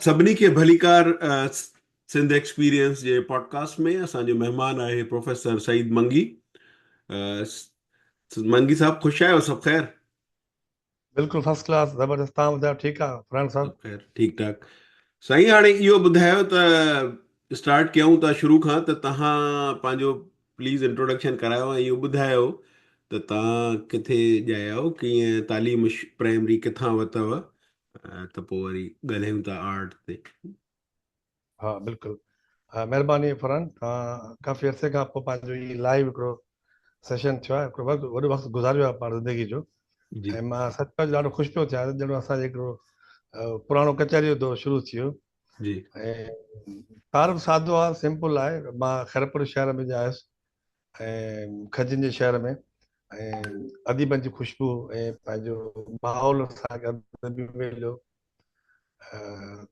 سڀني کي ڀليڪار سنڌ ايڪسپيرينس جي پوڊڪاسٽ ۾ اسان جو مهمان آهي پروفيسر سعيد منگي. منگي صاحب خوش آهيو؟ سڀ خير؟ بلڪل فرسٽ ڪلاس، زبردست. تان ٻڌايو ٺيڪ آ فرحان صاحب؟ سڀ خير، ٺيڪ ٺاڪ سائين. هاڻي اهو ٻڌايو ته اسٽارٽ ڪيون ٿا شروع کان، ته تهان پنهنجو پليز انٽروڊڪشن ڪرايو ۽ اهو ٻڌايو ته تهان ڪٿي ڄايا آهيو، ڪيئن تعليم پرائمري ڪٿان ورتو، ته پوء وري ڳالهايون ٿا آرٽ تي. ها بلڪل، مهرباني فرحان. توهان ڪافي عرصي کان پوء پنهنجو هي لائيو هڪڙو سيشن ٿيو آهي، هڪڙو وقت وڏو وقت گذاريو آهي پاڻ زندگي جو، ۽ مان سچ پچ ڏاڍو خوش پيو ٿيان ڄڻ اسان جو هڪڙو پراڻو ڪچهري جو دور شروع ٿي ويو. ۽ تعارف سادو آهي، سمپل آهي. مان خيرپور شهر ۾ ڄايس ۽ کجين جي شهر ۾، ۽ اديبن جي خوشبو ۽ پنهنجو ماحول سان ادبي ميلو.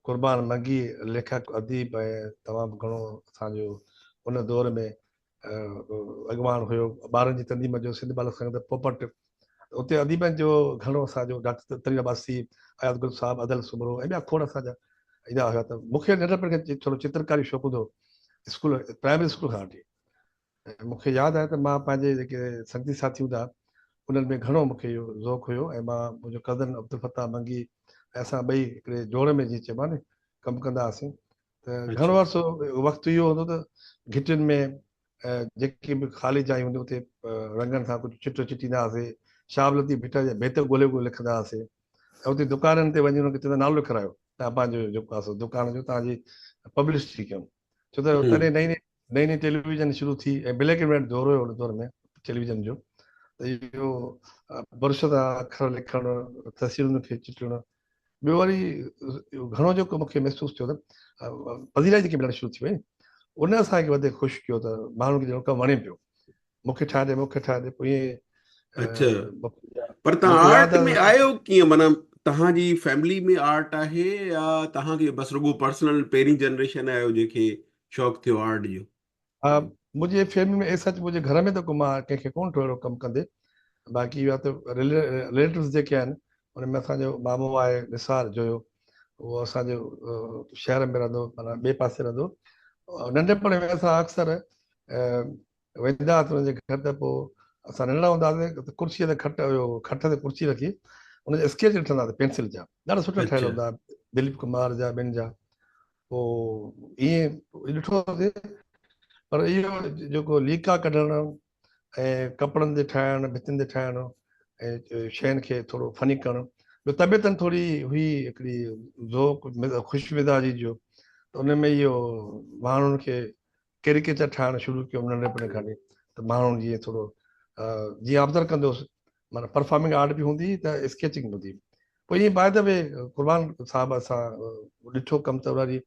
قربان منگي ليکڪ، اديب ۽ تمام گهڻو اسان جو ان دور ۾ اڳواڻ هيو ٻارن جي تنظيم جو، سنڌ ٻالڪ سنگت پوپٽ. اتي اديبن جو گهڻو اسان جو ڊاڪٽر تنوير عباسي، اياز گل صاحب، ادل سومرو ۽ ٻيا کوڙ اسان جا ايندا هيا. ته مون کي ننڍپڻ کان ٿورو چترڪاري شوق هوندو هو، اسڪول پرائمري اسڪول کان وٺي. ۽ مون کي ياد آهي ته مان پنهنجي جيڪي سنگتي ساٿي هوندا انهن ۾ گهڻو مون کي اهو ذوق هيو ۽ مان منهنجو ڪزن عبدالفتاح منگي ۽ اسان ٻئي هڪڙي جوڙ ۾ جيئن چئبو آهي نه ڪم ڪندا هئاسين. ته گهڻو عرصو وقت اهو هوندو ته گهٽين ۾ جيڪي به خالي جايون هونديون اتي رنگن سان ڪجهه چٽ چٽيندا هئاسين، شاهه عبداللطيف ڀٽائي جا بيت ڳولي ڳولي لکندا هئاسين ۽ اتي دڪانن تي وڃي انهن کي چوندا نالو لکرايو تان پنهنجو جيڪو آهي سو دڪان جو تان جي پبلسٽي ڪيون، ڇو ته تڏهن نئين نئين نئين ٽيليويزن شروع ٿي ۽ بليڪ اينڊ وائيٽ دور هيو ان دور ۾ ٽيليويزن جو. ته اهو برش سان اکر لکڻ، تصويرن کي چٽڻ، ٻيو وري گهڻو جيڪو مون کي محسوس ٿيو ته پذيرائي جيڪي ملڻ شروع ٿي وئي ان اسان کي وڌيڪ خوش ڪيو ته ماڻهن کي ڄڻ ڪم وڻي پيو، مون کي ٺاهي ڏي، مون کي ٺاهي ڏي. پوء ائين. اچھا، پر تهان آرٽ ۾ آيو ڪيئن؟ معنيٰ تهان جي فيملي ۾ آرٽ آهي يا تهان کي بس رڳو پرسنل پهرين جنريشن آهيو جنهن کي شوق ٿيو آرٽ جو؟ ها، منهنجي فيملي ۾ ايز سچ منهنجي گهر ۾ ته ڪو مان ڪنهن کي ڪونه ڏٺو اهڙو ڪم ڪندي. باقي اهو آهي ته رليٽوز جيڪي آهن ان ۾ اسان جو مامو آهي نثار جويو، اهو اسان جو شهر ۾ رهندو، معنيٰ ٻئي پاسي رهندو. ننڍپڻ ۾ اسان اڪثر ويندا هئاسين انهن جي گهر ته پوء اسان ننڍڙا هوندا هئاسين ته ڪرسيء تي کٽ هيو، کٽ تي ڪرسي رکي ان جا اسڪيچ ڏٺندا هئاسين پينسل جا، ڏاڍا سٺا ٺهيل هوندا هئا، دليپ ڪمار جا ٻين جا. پوء ائين ڏٺو هئاسين. پر اهو جيڪو ليڪا ڪڍڻ ۽ ڪپڙن تي ٺاهڻ، ڀتين تي ٺاهڻ ۽ شين کي ٿورو فني ڪرڻ، ٻيو طبيعتن ٿوري هئي هڪڙي ذوق خوش مزاجي جو، ته ان ۾ اهو ماڻهن کي ڪيريڪيچر ٺاهڻ شروع ڪيم ننڍپڻ کان ئي، ته ماڻهن جيئن ٿورو جيئن آبزرو ڪندو هوس، معنيٰ پرفارمنگ آرٽ به هوندي هئي ته اسڪيچنگ به هوندي هئي. پوء ائين باء the V قربان صاحب اسان ڏٺو ڪم ته وري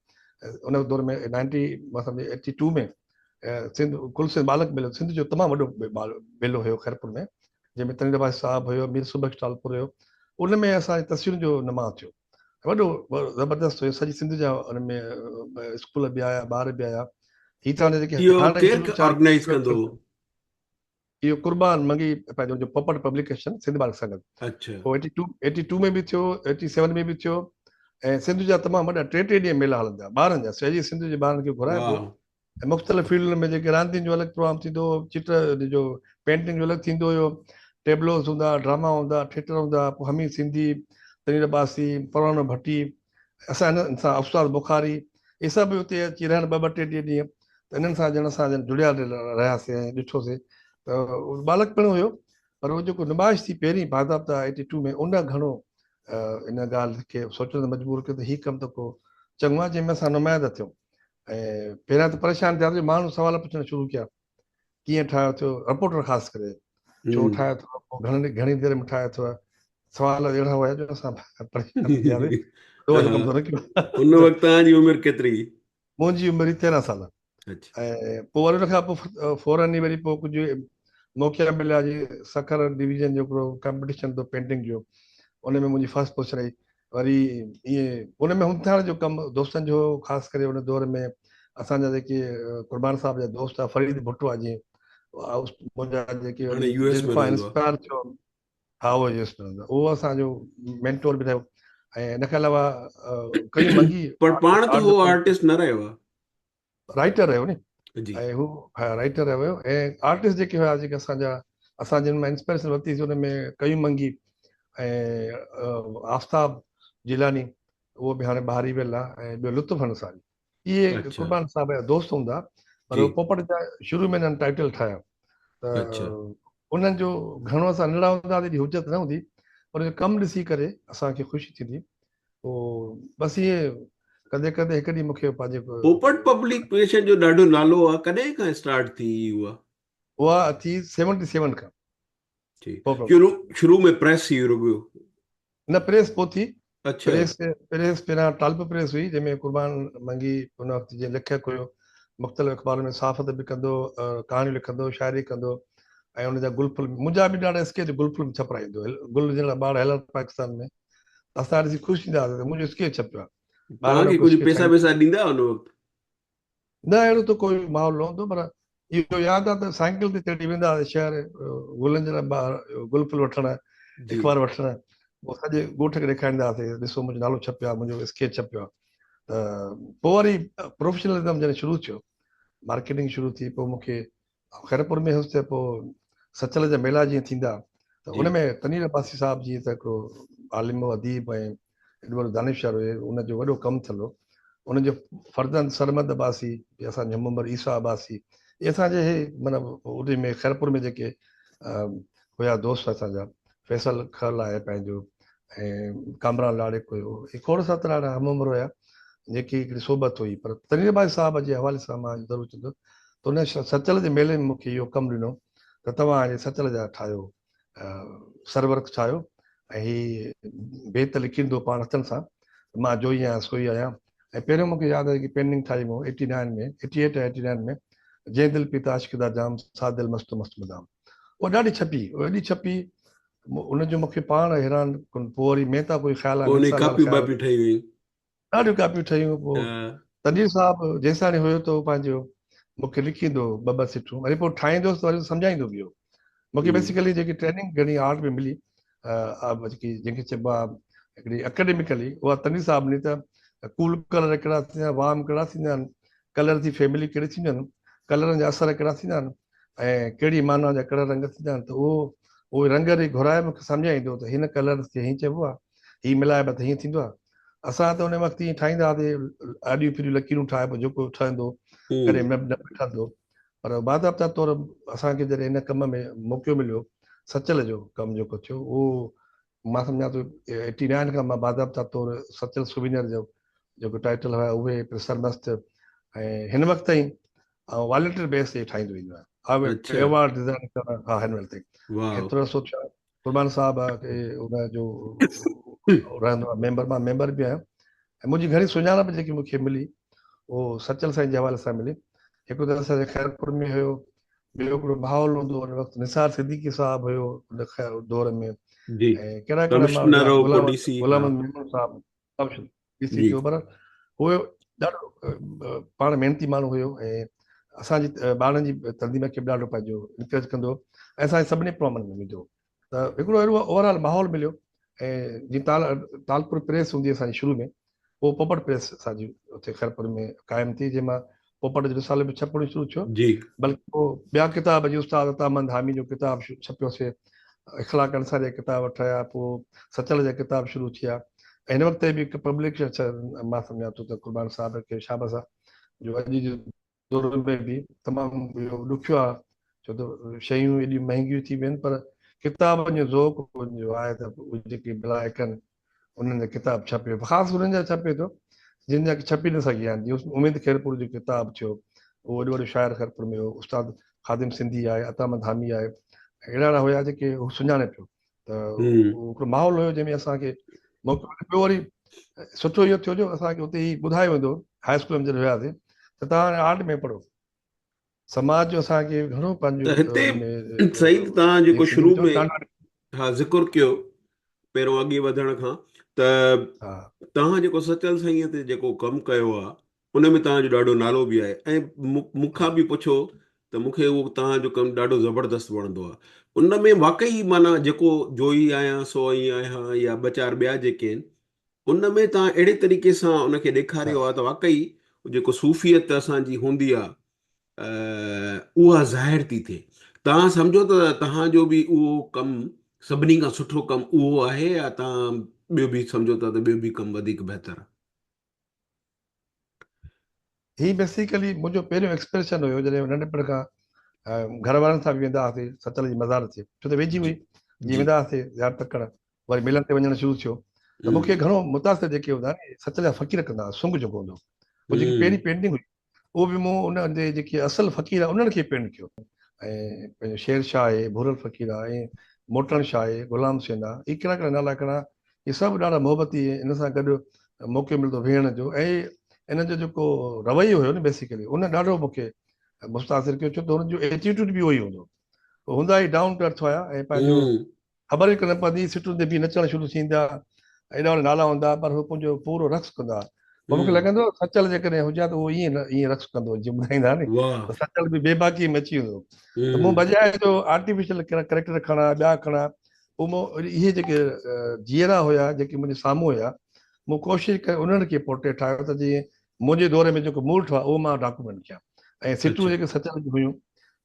ان دور ۾ نائنٽي مان سمجهي ايٽي ٽو ۾ سنڌ ڪل سنڌ ٻالڪ ميلو، سنڌ جو تمام وڏو ميلو هيو خيرپور ۾، جنهن ۾ تنوير عباسي صاحب هيو، مير سوبخش ٽالپور هيو، ان ۾ اسان جي تصويرن جو نماء ٿيو، وڏو زبردست هيو. سڄي سنڌ جا ان ۾ اسڪول به آيا، ٻار به آيا. هي ته هاڻي جيڪي اهو ڪير آرگنائيز ڪندو هو؟ اهو قربان منگي پنهنجو جو پوپٽ پبليڪيشن سنڌ ٻالڪ سنگت. پوء 82 ۾ به ٿيو، 87 ۾ به ٿيو ۽ سنڌ جا تمام وڏا ٽي ٽي ڏينهن ميلا هلندا ٻارن جا، سڄي سنڌ جي ٻارن کي گهرائبو ۽ مختلف فيلڊن ۾ جيڪي راندين جو الڳ پروگرام ٿيندو هو، چٽ جو پينٽنگ جو الڳ ٿيندو هيو، ٽيبلوز هوندا، ڊراما هوندا، ٿيٽر هوندا، پوء حميد سنڌي، تنوير عباسي، پروانو ڀٽي، اسان انهن سان استاد بخاري، اهي سڀ اتي اچي رهن ٻه ٻه ٽي ٽي ڏينهن، ته انهن سان ڄڻ اسان ڄڻ جڙيا رهياسين ۽ ڏٺوسين ته ٻالڪپڻ هيو، پر اهو جيڪو نمائش ٿي پهرين باضابطا 82 ۾ ان گهڻو ان ڳالهه کي سوچڻ تي مجبور ڪيو ته هي ڪم ته ڪو چڱو آهي جنهن ۾ اسان نمائندا ٿيون. ۽ پهريان ته پريشان ٿياسين، ماڻهن سوال پڇڻ شروع ڪيا، ڪيئن ٺاهيو اٿيو، رپورٽر خاص ڪري، ڇو ٺاهيو اٿو، پوء گهڻي گهڻي دير ۾ ٺاهيو اٿو، سوال اهڙا هيا جو اسان پريشان ٿي وياسين. ان وقت توهان جي عمر ڪيتري هئي؟ منهنجي عمر هئي 13 سال. ۽ پوء وري ان کان پوء فورن ئي وري پوء ڪجهه موقعا مليا جي سکر ڊويزن جو هڪڙو ڪمپٽيشن ٿيو پينٽنگ جو، ان ۾ منهنجي فرسٽ پوزيشن آئي. وري ائين ان ۾ همٿائڻ جو ڪم دوستن جو هو، خاص ڪري ان دور ۾ اسان جا جيڪي قربان صاحب جا دوست هئا، فريد ڀٽو آهي جيئن منهنجا جيڪي هاڻي يو ايس ۾ جن کان رهندو آهي. انسپائر ٿيو، ها اهو يو ايس ۾ رهندو آهي، اهو اسان جو مينٽور به رهيو. ۽ ان کان علاوه قيوم منگي پر پاڻ ته هو آرٽسٽ نه رهيو آهي. رائيٽر رهيو ني. ۽ هو رائيٽر رهيو ۽ آرٽسٽ جيڪي هيا جيڪي اسان جا اسان جن مان انسپريشن ورتي سي ان ۾ قيوم منگي ۽ آفتاب جيلاني اهو به هاڻي ٻاهر ئي ويل آهي ۽ ٻيو لطف انصاري اهي قربان صاحب جا دوست هوندا پر پوپٽ جا شروع ۾ انهن ٽائيٽل ٺاهيا ته انهن جو گهڻو اسان ننڍڙا هوندا هئاسين ايڏي حجت نه هوندي پر ان جو ڪم ڏسي ڪري اسان کي خوشي ٿيندي پوء بس ائين ڪندي ڪندي هڪ ڏينهن مون کي پنهنجي پوپٽ پبليڪيشن جو ڏاڍو نالو آ ڪڏهن کان اسٽارٽ ٿي اها؟ اها ٿي سيونٽي سيون کان. شروع شروع ۾ پريس هئي رڳو؟ نه پريس پوء ٿي. پريس پريس پهريان ٽالپر پريس هئي جنهن ۾ قربان منگي ان وقت جيئن ليکڪ هيو مختلف اخبارن ۾ صحافت به ڪندو ڪهاڻيون لکندو شاعري ڪندو ۽ ان جا گل ڦل منهنجا به ڏاڍا اسڪيچ گل ڦل ۾ ڇپرائيندو گل جهڙا ٻار هيلر پاڪستان ۾ اسان ڏسي خوش ٿيندا هئاسين ته منهنجو اسڪيچ ڇپيو آهي. توهان کي ڪجهه پيسا ويسا ڏيندا هئا ان وقت؟ نه اهڙو ته ڪوئي ماحول نه هوندو پر اهو ياد آهي ته سائيڪل تي چڙهي ويندا هئاسين شهر گلن جا ٻار گل ڦل وٺڻ اخبار وٺڻ پوء سڄي ڳوٺ کي ڏيکاريندا هئاسين ڏسو منهنجو نالو ڇپيو آهي منهنجو اسڪيچ ڇپيو آهي ته پوء وري پروفيشنلزم جڏهن شروع ٿيو مارڪيٽنگ شروع ٿي پوء مون کي خيرپور ۾ هيس ته پوء سچل جا ميلا جيئن ٿيندا ته ان ۾ تنوير عباسي صاحب جيئن ته هڪڙو عالم و اديب ۽ ايڏو وڏو دانشور هيو ان جو وڏو ڪم ٿيل هو ان جو فرزند سرمد عباسي اسان جو هم عمر عيسيٰ عباسي اهي اسان جي هي معنيٰ ان ۾ خيرپور ۾ جيڪي هيا دوست اسان جا فيصل کل آهي پنهنجو ۽ ڪامران لاڙڪ هيو اهي کوڙ ساترا اهڙا هم عمر هيا جيڪي هڪڙي صحبت هئي پر تنوير عباسي صاحب جي حوالي سان مان ضرور چوندس ته ان سچل جي ميلي ۾ مون کي اهو ڪم ڏنو ته توهان هي سچل جا ٺاهيو سرورق ٺاهيو ۽ هي بيت لکيندو پاڻ هٿن سان مان جوئي آهيان سوئي آهيان ۽ پهريون مون کي ياد آهي ڪي پينٽنگ ٺاهي مون ايٽي نائن ۾ ايٽي ايٽ يا ايٽي نائن ۾ جنهن دل پيتا عشق دا جام سا دل مست مست مدام اها ڏاڍي ڇپي اها ايڏي ڇپي ان جو مون کي پاڻ حيران ڪن پوء وري مهتا ڪوئي خيال آيو پوء ڪاپيون باپيون ٺهي ويون ڏاڍيون ڪاپيون ٺهيون پوء تنوير صاحب جيساڻي هيو ته هو پنهنجو مون کي لکيندو هو ٻه ٻه سٽون وري پوء ٺاهيندو هوس ته وري سمجهائيندو به هو مون کي بيسيڪلي جيڪي ٽريننگ گهڻي آرٽ ۾ ملي جيڪي جنهن کي چئبو آهي هڪڙي اڪيڊميڪلي اها تنوير صاحب ڏني ته ڪول ڪلر ڪهڙا ٿيندا آهن وارم ڪهڙا ٿيندا آهن ڪلر جي فيملي ڪهڙي ٿينديون آهن ڪلرن جا اثر ڪهڙا ٿيندا آهن ۽ ڪهڙي معنيٰ جا ڪهڙا رنگ ٿيندا آهن ته اهو اهي رنگ ري گهرائي مون کي سمجهائيندو ته هن ڪلر کي هيئن چئبو آهي هي ملائبا ته هيئن ٿيندو آهي. اسان ته ان وقت ائين ٺاهيندا هئاسين آڏيون ڦريون لڪيرون ٺاهي پوء جيڪو ٺهندو ڪڏهن نه به ٺهندو پر باضابطا طور اسان کي جڏهن هن ڪم ۾ موقعو مليو سچل جو ڪم جيڪو ٿيو اهو مان سمجهان ٿو ايٽي نائن کان مان باضابطا طور سچل سووينئر جو جيڪو ٽائيٽل هيا اهي سرمست ۽ هن وقت تائين آئون والنٽيئر بيس تي ٺاهيندو ايندو آهيان ايوارڊ ڊزائن ڪرڻ ها هن مهل تائين ايترو عرصو ٿيو آهي قربان صاحب کي ان جو رهندو آهي ميمبر مان ميمبر به آهيان ۽ منهنجي گهڻي سڃاڻپ جيڪي مون کي ملي اهو سچل سائين جي حوالي سان ملي هڪ ته اسان جي خيرپور ۾ هيو ٻيو هڪڙو ماحول هوندو ان وقت نثار صديقي صاحب هيو ان دور ۾ جي ۽ ڪهڙا ڪهڙا ماڻهو غلام ميمڻ صاحب ڊي سي ٿيو پر هو ڏاڍو پاڻ محنتي ماڻهو هيو ۽ اسان جي ٻارن جي تنظيم کي به ڏاڍو پنهنجو انڪريج ڪندو هو ۽ اسان جي سڀني پروگرامن ۾ ويندو هو ته هڪڙو اهڙو اوور آل ماحول مليو ۽ جي تال تالپور پريس هوندي اسان جي شروع ۾ پوء پوپٽ پريس اسان جي اتي خيرپور ۾ قائم ٿي جنهن مان پوپٽ جو رسالو به ڇپڻ شروع ٿيو جي. بلڪ پوء ٻيا ڪتاب جي استاد عطامند حامي جو ڪتاب ڇپيوسي اخلاق انصاري جا ڪتاب ٺهيا پوء سچل جا ڪتاب شروع ٿيا ۽ هن وقت تائين به هڪ پبلڪيشن مان سمجهان ٿو ته قربان صاحب کي شابس آ جو اڄ جي دور ۾ به تمام اهو ڏکيو آ ڇو ته شيون ايڏيون مهنگيون ٿي ويون پر ڪتابن جو ذوق جو آهي ته اهي جيڪي بلائڪ آهن انهن جا ڪتاب ڇپي خاص انهن جا ڇپي ٿو جن جا ڇپي نه سگهيا آهن جيئن اميد خيرپور جو ڪتاب ٿيو اهو وڏو وڏو شاعر خيرپور ۾ هو استاد خادم سنڌي آهي عطا محمد حامي آهي اهڙا اهڙا هيا جيڪي هو سڃاڻي پيو ته هڪڙو ماحول هيو جنهن ۾ اسان کي موقعو مليو ٻيو وري سٺو اهو ٿيو جو اسان کي اتي هي ٻڌايو ويندو هاء اسڪول ۾ جڏهن هياسين ته توهان آرٽ ۾ پڙهو سماج جو اسان کي گهڻو پنهنجو ته هتي سعيد توهان جيڪو شروع ۾ ها ذڪر ڪيو پهريون اڳي وڌڻ کان ته توهان جيڪو سچل سائين تي جيڪو ڪم ڪيو آهي ان ۾ توهان جو ڏاڍو نالو به آهي ۽ مون کان به پڇو ته مون کي اهو توهان جو ڪم ڏاڍو زبردست وڻندو آهي ان ۾ واقعي معنيٰ جيڪو جوئي آهيان سو ئي آهيان يا ٻه چار ٻيا جيڪي آهن ان ۾ توهان اهڙي طريقي سان ان کي ڏيکاريو آهي ته واقعي جيڪو صوفيت اسان جي هوندي آهي اها ظاهر ٿي ٿئي. توهان سمجهو ته توهان جو به اهو ڪم سڀني کان سٺو ڪم اهو آهي يا توهان ٻيو به سمجهو ٿا ته ٻيو به ڪم وڌيڪ بهتر آهي؟ هي بيسيڪلي منهنجو پهريون ايڪسپريشن هيو جڏهن ننڍپڻ کان گهر وارن سان به ويندا هئاسين سچل جي مزار تي ڇو ته ويجهي هئي جيئن ويندا هئاسين زيارت ڪرڻ وري ميلن تي وڃڻ شروع ٿيو ته مون کي گهڻو متاثر جيڪي هوندا آهن سچل جا فقير ڪندا هئا سنگ جيڪو هوندو هو جيڪي پهرين پينٽنگ هئي اهو به مون ان جي جيڪي اصل فقير آهن انهن کي پينٽ ڪيو ۽ پنهنجو شير شاهه آهي ڀورل فقير آهي ۽ موٽڻ شاهه آهي غلام حسين آهي هي ڪهڙا ڪهڙا نالا کڻان هي سڀ ڏاڍا محبتي ۽ ان سان گڏ موقعو ملندو ويهڻ جو ۽ انهن جو جيڪو رويو هيو نه بيسيڪلي ان ڏاڍو مون کي متاثر ڪيو ڇو ته هنن جو ايٽيٽيوڊ به اهو ئي هوندو هو هوندا ئي ڊائون ٽو ارٿ هيا ۽ پنهنجو خبر ئي ڪونه پوندي، سٽن تي بيهي نچڻ شروع ٿيندا، ايڏا وڏا نالا هوندا، پر هو پنهنجو پورو رقص ڪندا. پوء مون کي لڳندو هو سچل جيڪڏهن هجي ها ته اهو ائين نه ائين رقص ڪندو هو، جيئن ٻڌائيندا ها ني ته سچل به بيباڪيء ۾ اچي ويندو هو. ته مون بجاء جو آرٽيفيشل ڪريڪٽر کڻان، ٻيا کڻان، پوء مون اهي جيڪي جيئرا هيا، جيڪي منهنجي سامهون هيا، مون ڪوشش ڪري انهن کي پورٽريٽ ٺاهيو ته جيئن منهنجي دور ۾ جيڪو مورٺ هئا اهو مان ڊاڪومينٽ ڪيان ۽ سٽون جيڪي سچل جون هيون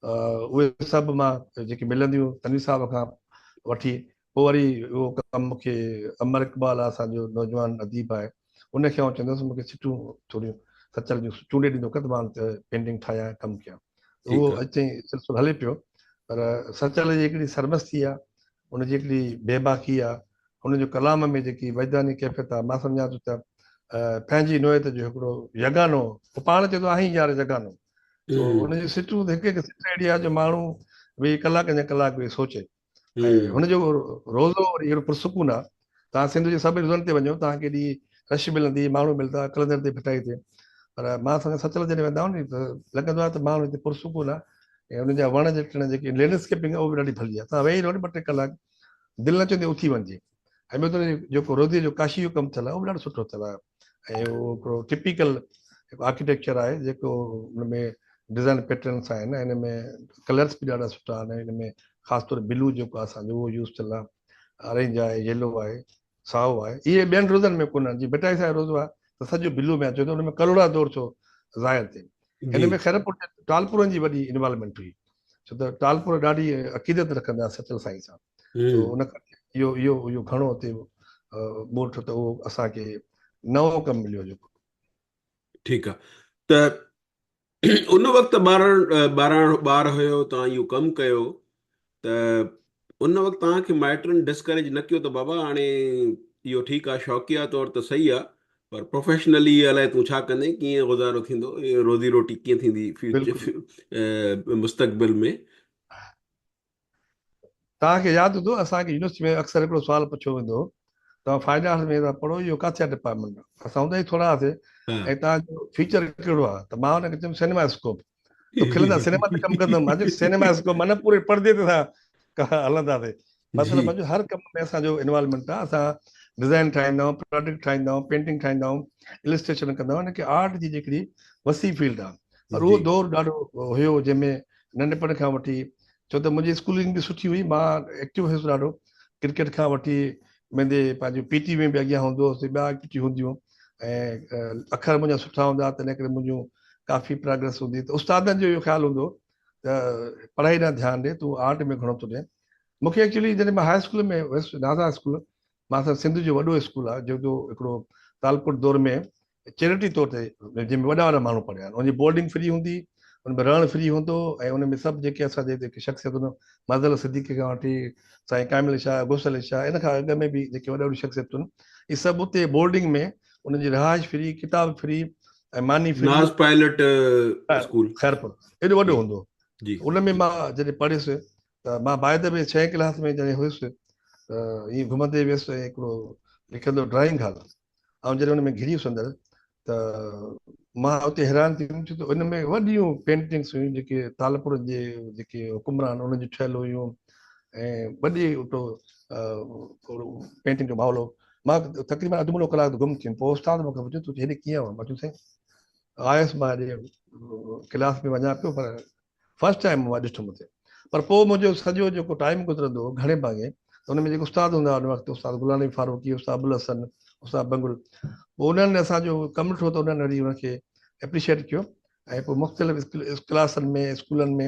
اهي سڀ مان جيڪي ملنديون تنوير صاحب کان وٺي پوء وري اهو ڪم مون کي امر اقبال آهي اسان جو نوجوان اديب آهي ان کي آئون چوندس مون کي سٽون ٿوريون سچل جون چونڊي ڏيندو ڪر ته مان پينٽنگ ٺاهيان ڪم ڪيان اهو اڄ تائين سلسلو هلي پيو پر سچل جي هڪڙي سرمستي آهي ان جي هڪڙي بيباڪي آ، هن جو ڪلام ۾ جيڪي وجداني ڪيفيت آ، مان سمجهان ٿو ته پنهنجي نوعيت جو هڪڙو يگانو، هو پاڻ چئي ٿو آهين يار يگانو. سو هن جون سٽون ته هڪ هڪ سٽ اهڙي آ جو ماڻهو ويهي ڪلاڪن جا ڪلاڪ ويهي سوچي. ۽ هن جو روضو وري اهڙو پرسڪون آ، توهان سنڌ جي سڀني روضن تي وڃو، توهان کي ايڏي رش ملندي، ماڻهو ملندا، قلندر تي ڀٽائي تي. پر مان سمجهان سچل جڏهن ويندا آهيون ني ته لڳندو آهي ته ماڻهو هتي پرسڪون آ ۽ انهن جا وڻ جيڪي جيڪي لينڊ اسڪيپنگ آهي اهو به ڏاڍي ڀلي آهي. توهان ويهي رهو نه ٻه ٽي ڪلاڪ دل نه چوندي اٿي وڃجي. ۽ ٻيو ته جيڪو روضي جو ڪاشي جو ڪم ٿيل آهي اهو به ڏاڍو سٺو ٿيل آهي ۽ اهو هڪڙو ٽپيڪل هڪ آرڪيٽيڪچر آهي جيڪو ان ۾ ڊزائن پيٽرنس آهن ۽ ان ۾ ڪلرس به ڏاڍا سٺا آهن ۽ ان ۾ خاص طور بلو جيڪو آهي اسان جو اهو يوز ٿيل آهي آرينج آهي يلو آهي سائو آهي اهي ٻين روضن ۾ ڪونهن جيئن ڀٽائي صاحب روضو آهي ته سڄو بلو ۾ اچي ٿو ان ۾ ڪلهوڙا دور ٿو ظاهر ٿئي هن ۾ خيرپور جي ٽالپورن جي وڏي انوالومينٽ هئي ڇو ته ٽالپور ڏاڍي عقيدت رکندا سچل سائين سان سو ان ڪري اهو اهو اهو گهڻو اتي ڳوٺ ته اهو اسان کي نئون ڪم مليو جيڪو ٺيڪ آ ته ان وقت ٻارڻ ٻاراڻو ٻار هيو توهان اهو ڪم ڪيو ته ان وقت توهان کي مائٽن ڊسڪريج نه ڪيو ته بابا هاڻي اهو ٺيڪ آ شوقيه طور ته صحيح آ پر پروفيشنلي الائي تون ڇا ڪندين ڪيئن گذارو ٿيندو روزي روٽي ڪيئن ٿيندي فيوچر مستقبل ۾. توهان کي ياد هوندو اسان کي يونيورسٽي ۾ اڪثر هڪڙو سوال پڇيو ويندو هو توهان فائن آرٽس ۾ ٿا پڙهو اهو ڪاٿي آهي ڊپارٽمينٽ اسان هوندا ئي ٿورا هئاسي ۽ توهان جو فيچر ڪهڙو آهي ته مان هن کي چيم سينما اسڪوپ ته کلندا سينما تي ڪم ڪندم مان چيم سينما اسڪوپ معنيٰ پوري پردي تي اسان هلنداسي مطلب جو هر ڪم ۾ اسان جو انوالومينٽ آهي اسان ڊزائن ٺاهيندا آهيون پراڊڪٽ ٺاهيندا آهيون پينٽنگ ٺاهيندا آهيون السٽريشن ڪندا آهيون ان کي آرٽ جي جيڪڙي وسيع فيلڊ آهي پر اهو دور ڏاڍو هيو جنهن ۾ ننڍپڻ کان وٺي ڇو ته منهنجي اسڪولنگ به سٺي هئي مان ايڪٽو هيس ڏاڍو ڪرڪيٽ کان وٺي ويندي پنهنجو پي ٽي ۾ به اڳيان هوندو هوس ٻيا ايڪٽيوٽي هونديون ۽ اکر منهنجا سٺا هوندا تنهن ڪري منهنجون ڪافي پراگريس هوندي ته استادن جو اهو خيال هوندو ته پڙهائي ڏانهن ڌيان ڏي تون آرٽ ۾ گهڻو ٿو ڏين مونکي ايڪچولي جڏهن مان هاء اسڪول ۾ ويس نازا اسڪول مان سان سنڌ جو وڏو اسڪول آهي جيڪو هڪڙو تالپور دور ۾ چيرٽي طور تي جنهن ۾ وڏا وڏا ماڻهو پڙهيا آهن ان جي بورڊنگ فري هوندي ان ۾ رهڻ فري هوندو ۽ ان ۾ سڀ جيڪي اسان جي جيڪي شخصيتون مظهر صديقي کان وٺي سائين ڪامل شاهه غوث علي شاهه ان کان اڳ ۾ به جيڪي وڏا وڏيون شخصيتون اهي سڀ اتي بورڊنگ ۾ انهن جي رهائش فري ڪتاب فري ۽ ماني فري ناز پائلٽ اسڪول خيرپور ايڏو وڏو هوندو ان ۾ مان جڏهن پڙهيس ته مان باء the V ڇهين ڪلاس ۾ جڏهن هيس ته ائين گهمندي ويس ۽ هڪڙو لکيل هو ڊرائنگ هال آئون جڏهن ان ۾ گهڙي ويس اندر ته مان اتي حيران ٿي ويم ڇو ته ان ۾ وڏيون پينٽنگس هيون جيڪي تالپور جي جيڪي حڪمران انهن جون ٺهيل هيون ۽ وڏي اتو پينٽنگ جو ماحول هو مان تقريبن اڌ منو ڪلاڪ گم ٿي ويم پوء استاد مون کي پڇيو تون هيڏي ڪيئن آيو مان چيو سائين آيس مان هيڏي ڪلاس ۾ وڃان پيو پر فرسٽ ٽائيم مان ڏٺم اتي پر پوء منهنجو سڄو جيڪو ٽائيم گذرندو هو گهڻي ڀاڱي ته ان ۾ جيڪي استاد هوندا هئا ان وقت استاد غلام نبي فاروقي، استاد ابوالحسن، استاد بنگل. پوء انهن اسان جو ڪم ڏٺو ته انهن وري ان کي اپريشيئيٽ ڪيو ۽ پوء مختلف ڪلاسن ۾ اسڪولن ۾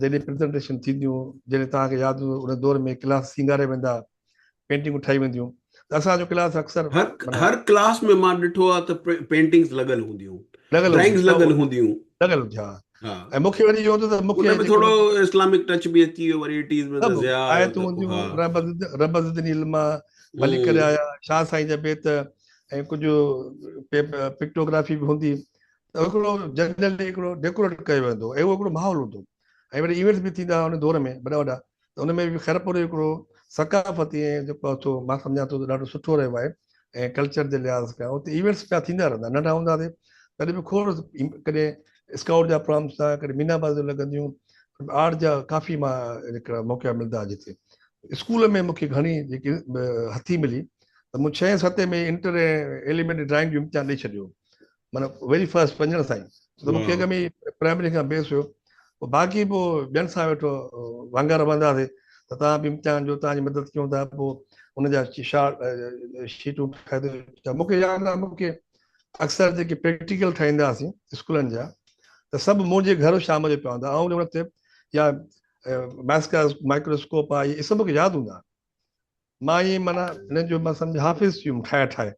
جڏهن پريزنٽيشن ٿينديون، جڏهن توهان کي ياد هوندو ان دور ۾ ڪلاس سينگاري ويندا، پينٽنگون ٺاهي وينديون ته اسان جو ڪلاس اڪثر هر هر ڪلاس ۾ مان ڏٺو آهي ته پينٽنگز لڳل هونديون، لڳل ڊرائنگز لڳل هونديون، لڳل هونديون ها. ۽ مون کي وري اهو هوندو ته مون کي ان ۾ ٿورو اسلامڪ ٽچ به اچي ويو وري ايٽيز ۾ ته ضياء آيو آيتون هونديون، رب رب زدني علما، ڀلي ڪري آيا، شاهه سائين جا بيت ۽ ڪجهه پڪٽوگرافي به هوندي ته هڪڙو جنرلي هڪڙو ڊيڪوريٽ ڪيو ويندو ۽ اهو هڪڙو ماحول هوندو ۽ وري ايونٽس به ٿيندا ان دور ۾ وڏا وڏا ته ان ۾ به خيرپور جو هڪڙو ثقافتي ۽ جيڪو آهي سو مان سمجهان ٿو ته ڏاڍو سٺو رهيو آهي ۽ ڪلچر جي لحاظ کان اتي ايونٽس پيا ٿيندا رهندا. ننڍا هوندا هئاسين تڏهن به کوڙ ڪڏهن اسڪائوٽ جا پروگرامس ٿا، ڪڏهن مينا بازيون لڳنديون، آرٽ جا ڪافي مان هڪڙا موقعا ملندا جتي اسڪول ۾ مونکي گهڻي جيڪي هٿي ملي ته مون ڇهين ستين ۾ انٽر ۽ ايليمينٽري ڊرائنگ جو امتحان ڏئي ڇڏيو، معنيٰ ويري فرسٽ وڃڻ سان ئي ته مونکي اڳ ۾ ئي پرائمري کان بيس هيو. پوء باقي پوء ٻين سان ويٺو وانگا رهنداسي ته توهان به امتحان ڏيو، توهان جي مدد ڪيون ٿا. پوء ان جا شارٽ شيٽون ٺاهي مونکي ياد آهي، مونکي اڪثر جيڪي پريڪٽيڪل ٺاهيندا هئاسين اسڪولن جا ته سڀ منهنجي گهر شام جو پيا هوندا. آئون ان وقت يا مائڪروسڪوپ آهي اهي سڀ مونکي ياد هوندا. مان ائين معنيٰ هنن جو مان سمجھ حافظ ٿي ويم، ٺاهي ٺاهي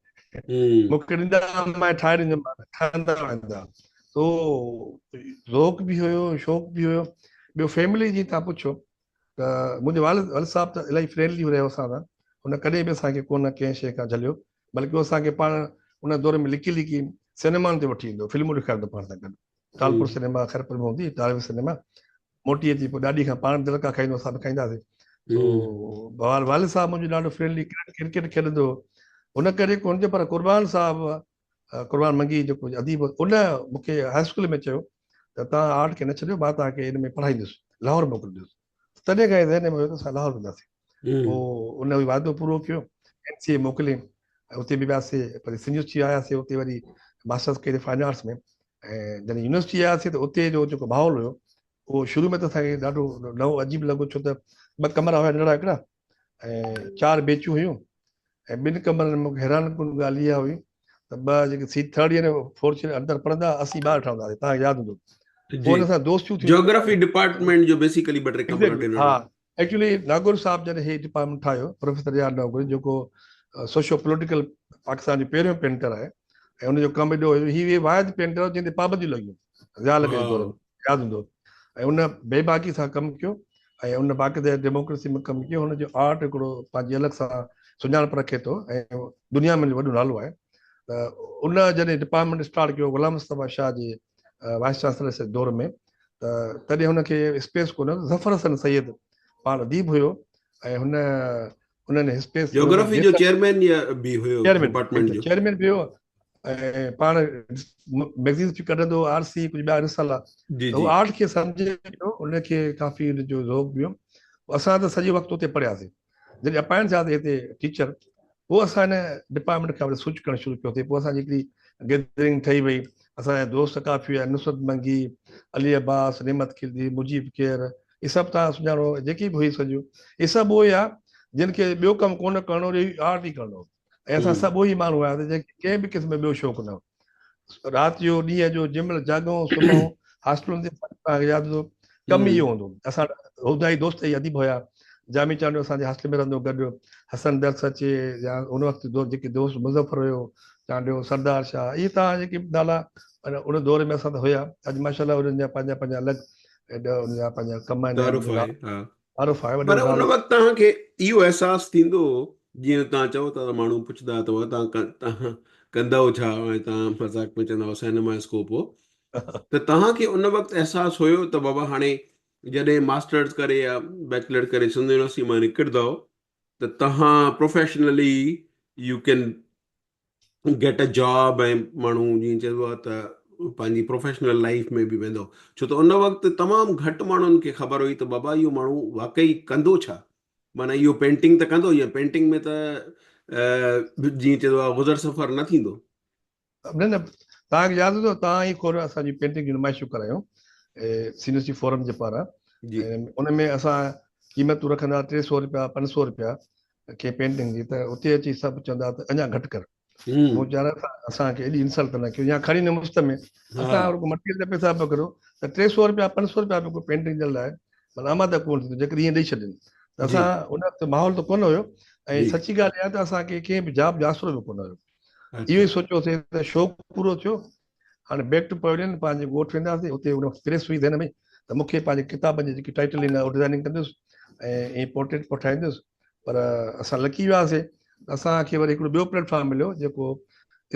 مون کي ڏيندا، مان ٺاهي ڏيندم، ٺهندا ويندا. تو ذوق به هيو، شوق به هيو. ٻيو فيملي جي تان پڇو ته منهنجو والد والد صاحب ته الاهي فرينڊلي رهيو اسان سان، هن ڪڏهن به اسان کي ڪونه ڪنهن شيء کان جهليو، بلڪه اسان کي پاڻ ان دور ۾ لڪي لڪي سئنيمائن تي وٺي ايندو، فلمون ڏيکاريندو پاڻ سان گڏ. ٽالپور سئنيما خيرپور ۾ هوندي ٽالپور سئنيما، موٽي اچي پوء ڏاڏي کان پاڻ به دڙڪا کائيندو، اسان به کائينداسين. سو والد صاحب منهنجو ڏاڍو فرينڊلي، ڪرڪيٽ کيڏندو هو، ان ڪري ڪونه جو، پر قربان صاحب، قربان منگي جيڪو اديب هو، ان مون کي هاء اسڪول ۾ چيو ته توهان آرٽ کي نه ڇڏيو، مان توهان کي ان ۾ پڙهائيندس، لاهور موڪليندس. تڏهن کان ذهن ۾ هيو ته اسان لاهور وينداسين. پوء ان وعدو پورو ڪيو، اين سي اي موڪلي، اتي به وياسي، پر سنڌ يونيورسٽي آياسي، اتي وري ماسٽرس ڪئي فائن آرٽس ۾. ۽ جڏهن يونيورسٽي آياسي ته اتي جو جيڪو ماحول هيو اهو شروع ۾ ته اسان کي ڏاڍو نئون عجيب لڳو، ڇو ته ٻه ڪمرا هيا ننڍڙا هڪڙا ۽ 4 بيچون هيون ۽ ٻن ڪمرن ۾ مونکي حيران ڪن ڳالهه اها هئي ته ٻه جيڪي سي ٿرڊ يئر فورٿ يئر اندر پڙهندا، اسين ٻاهر ٺهندا هئاسين. توهان کي ياد هوندو پوء ان سان دوستيون ٿيون. جيوگرافي ڊپارٽمينٽ جو بيسيڪلي ٻه ٽي ڪمرا ڏنل. ها، ايڪچولي ناگور صاحب جڏهن هي ڊپارٽمينٽ ٺاهيو، پروفيسر يار ناگور جيڪو سوشو پوليٽيڪل پاڪستان جو پهريون پينٽر آهي ۽ ان جو ڪم ايڏو هيو، هي واحد پينٽر هو جنهن تي پابنديون لڳيون ضياء الحق جي دور ۾ ياد هوندو، ۽ ان بيباڪي سان ڪم ڪيو ۽ ان باقاعده ڊيموڪريسي ۾ ڪم ڪيو. هن جو آرٽ هڪڙو پنهنجي الڳ سان سڃاڻپ رکي ٿو ۽ دنيا ۾ وڏو نالو آهي. ته ان جڏهن ڊپارٽمينٽ اسٽارٽ ڪيو غلام مصطفيٰ شاهه جي وائيس چانسلر جي دور ۾ ته تڏهن هن کي اسپيس ڪونه، ظفر حسن سيد پاڻ اديب هيو ۽ هن انهن اسپيس جيوگرافي جو چيئرمين به هيو، ڊپارٽمينٽ جو چيئرمين به هيو ۽ پاڻ ميگزينز به ڪڍندو، آر سي ڪجهه ٻيا رسالا. هو آرٽ کي سمجهي پيو، ان کي ڪافي ان جو ذوق به هيو. اسان ته سڄو وقت اتي پڙهياسين. جڏهن اپائنٽ ٿيا هتي ٽيچر، پوء اسان هن ڊپارٽمينٽ کان وري سوئچ ڪرڻ شروع ڪيوسين. پوء اسان جي هڪڙي گيدرنگ ٺهي وئي، اسان جا دوست ڪافي هيا، نصرت منگي، علي عباس، نعمت خلجي، مجيب کير، هي سڀ توهان سڃاڻو، جيڪي به هئي سڄو هي سڀ اهي هيا جن کي ٻيو ڪم ڪونه ڪرڻو هو، آرٽ ئي ڪرڻو هو. ۽ اسان سڀ اهي ماڻهو هياسين جن کي ڪنهن به قسم جو ٻيو شوق نه هو. رات جو ڏينهن جو جنهن مهل جاڳون سمهون هاسٽلن تي توهان کي ياد هوندو ڪم ئي اهو هوندو. اسان هوندا ئي دوست ئي اديب هيا. جامي چانڊيو اسان جي هاسٽل ۾ رهندو گڏ، حسن درس اچي يا ان وقت جيڪي دوست مظفر هيو چانڊيو، سردار شاهه، اهي توهان جيڪي نالا ان دور ۾ اسان ته هيا. اڄ ماشاء الله انهن جا پنهنجا پنهنجا الڳ انهن جا پنهنجا ڪم آهن. تعارف آهي ها. تعارف آهي وڏو. پر ان وقت توهان کي اهو احساس ٿيندو هو جيئن توهان چئو ٿا ته ماڻهو پڇندا اٿو توهان ڪندؤ ڇا ۽ توهان مذاق ۾ چوندا هئا سئنيما اسڪوپ هو، ته توهان کي ان وقت احساس هيو ته بابا هاڻي جڏهن ماسٽرز ڪري يا بيچلر ڪري سنڌ يونيورسٽي مان نڪرندؤ ته توهان professionally you can get a job ۽ ماڻهو جيئن چئبو آهي ته پنهنجي پروفيشنل لائيف ۾ به ويندو، ڇو ته ان وقت تمام گهٽ ماڻهن کي خبر هئي ته بابا اهو ماڻهو واقعي ڪندو ڇا، معنيٰ اهو پينٽنگ ته ڪندو يا پينٽنگ ۾ ته جيئن چئبو آهي گذر سفر نه ٿيندو. نه نه، توهان کي ياد هوندو توهان ئي کوڙ اسان جي پينٽنگ جون نمائشون ڪرايون سي يو سي فورم جي پاران، ان ۾ اسان قيمتون رکندا 300 روپيا 500 روپيا ڪنهن پينٽنگ جي، ته اتي اچي سڀ چوندا ته اڃا گهٽ ڪر. مون چيو يار اسان کي ايڏي انسلٽ نه ڪيو يا کڻي نه مفت ۾ اسان رڳو مٽيريل جا پئسا پيا ڪريو ته 300 روپيا 500 روپيا به ڪو پينٽنگ جي لاء معنيٰ آماده ڪونه ٿيندو جيڪڏهن ائين ڏئي ڇڏين ته اسان ان وقت ماحول ته ڪونه هيو ۽ سچي ڳالهه اها ته اسان کي ڪنهن به جاب جو آسرو به ڪونه هيو اهو ئي سوچيوسين ته شوق پورو ٿيو هاڻي بيڪ ٽو پويلين پنهنجي ڳوٺ وينداسين اتي ان وقت پريس هئي ذهن ۾ ته مون کي پنهنجي ڪتابن جي جيڪي ٽائيٽل ايندا اهو ڊزائننگ ڪندس ۽ ائين پورٽريٽ پوء ٺاهيندس پر اسان لڪي وياسين اسان کي وري هڪڙو ٻيو پليٽ فارم مليو جيڪو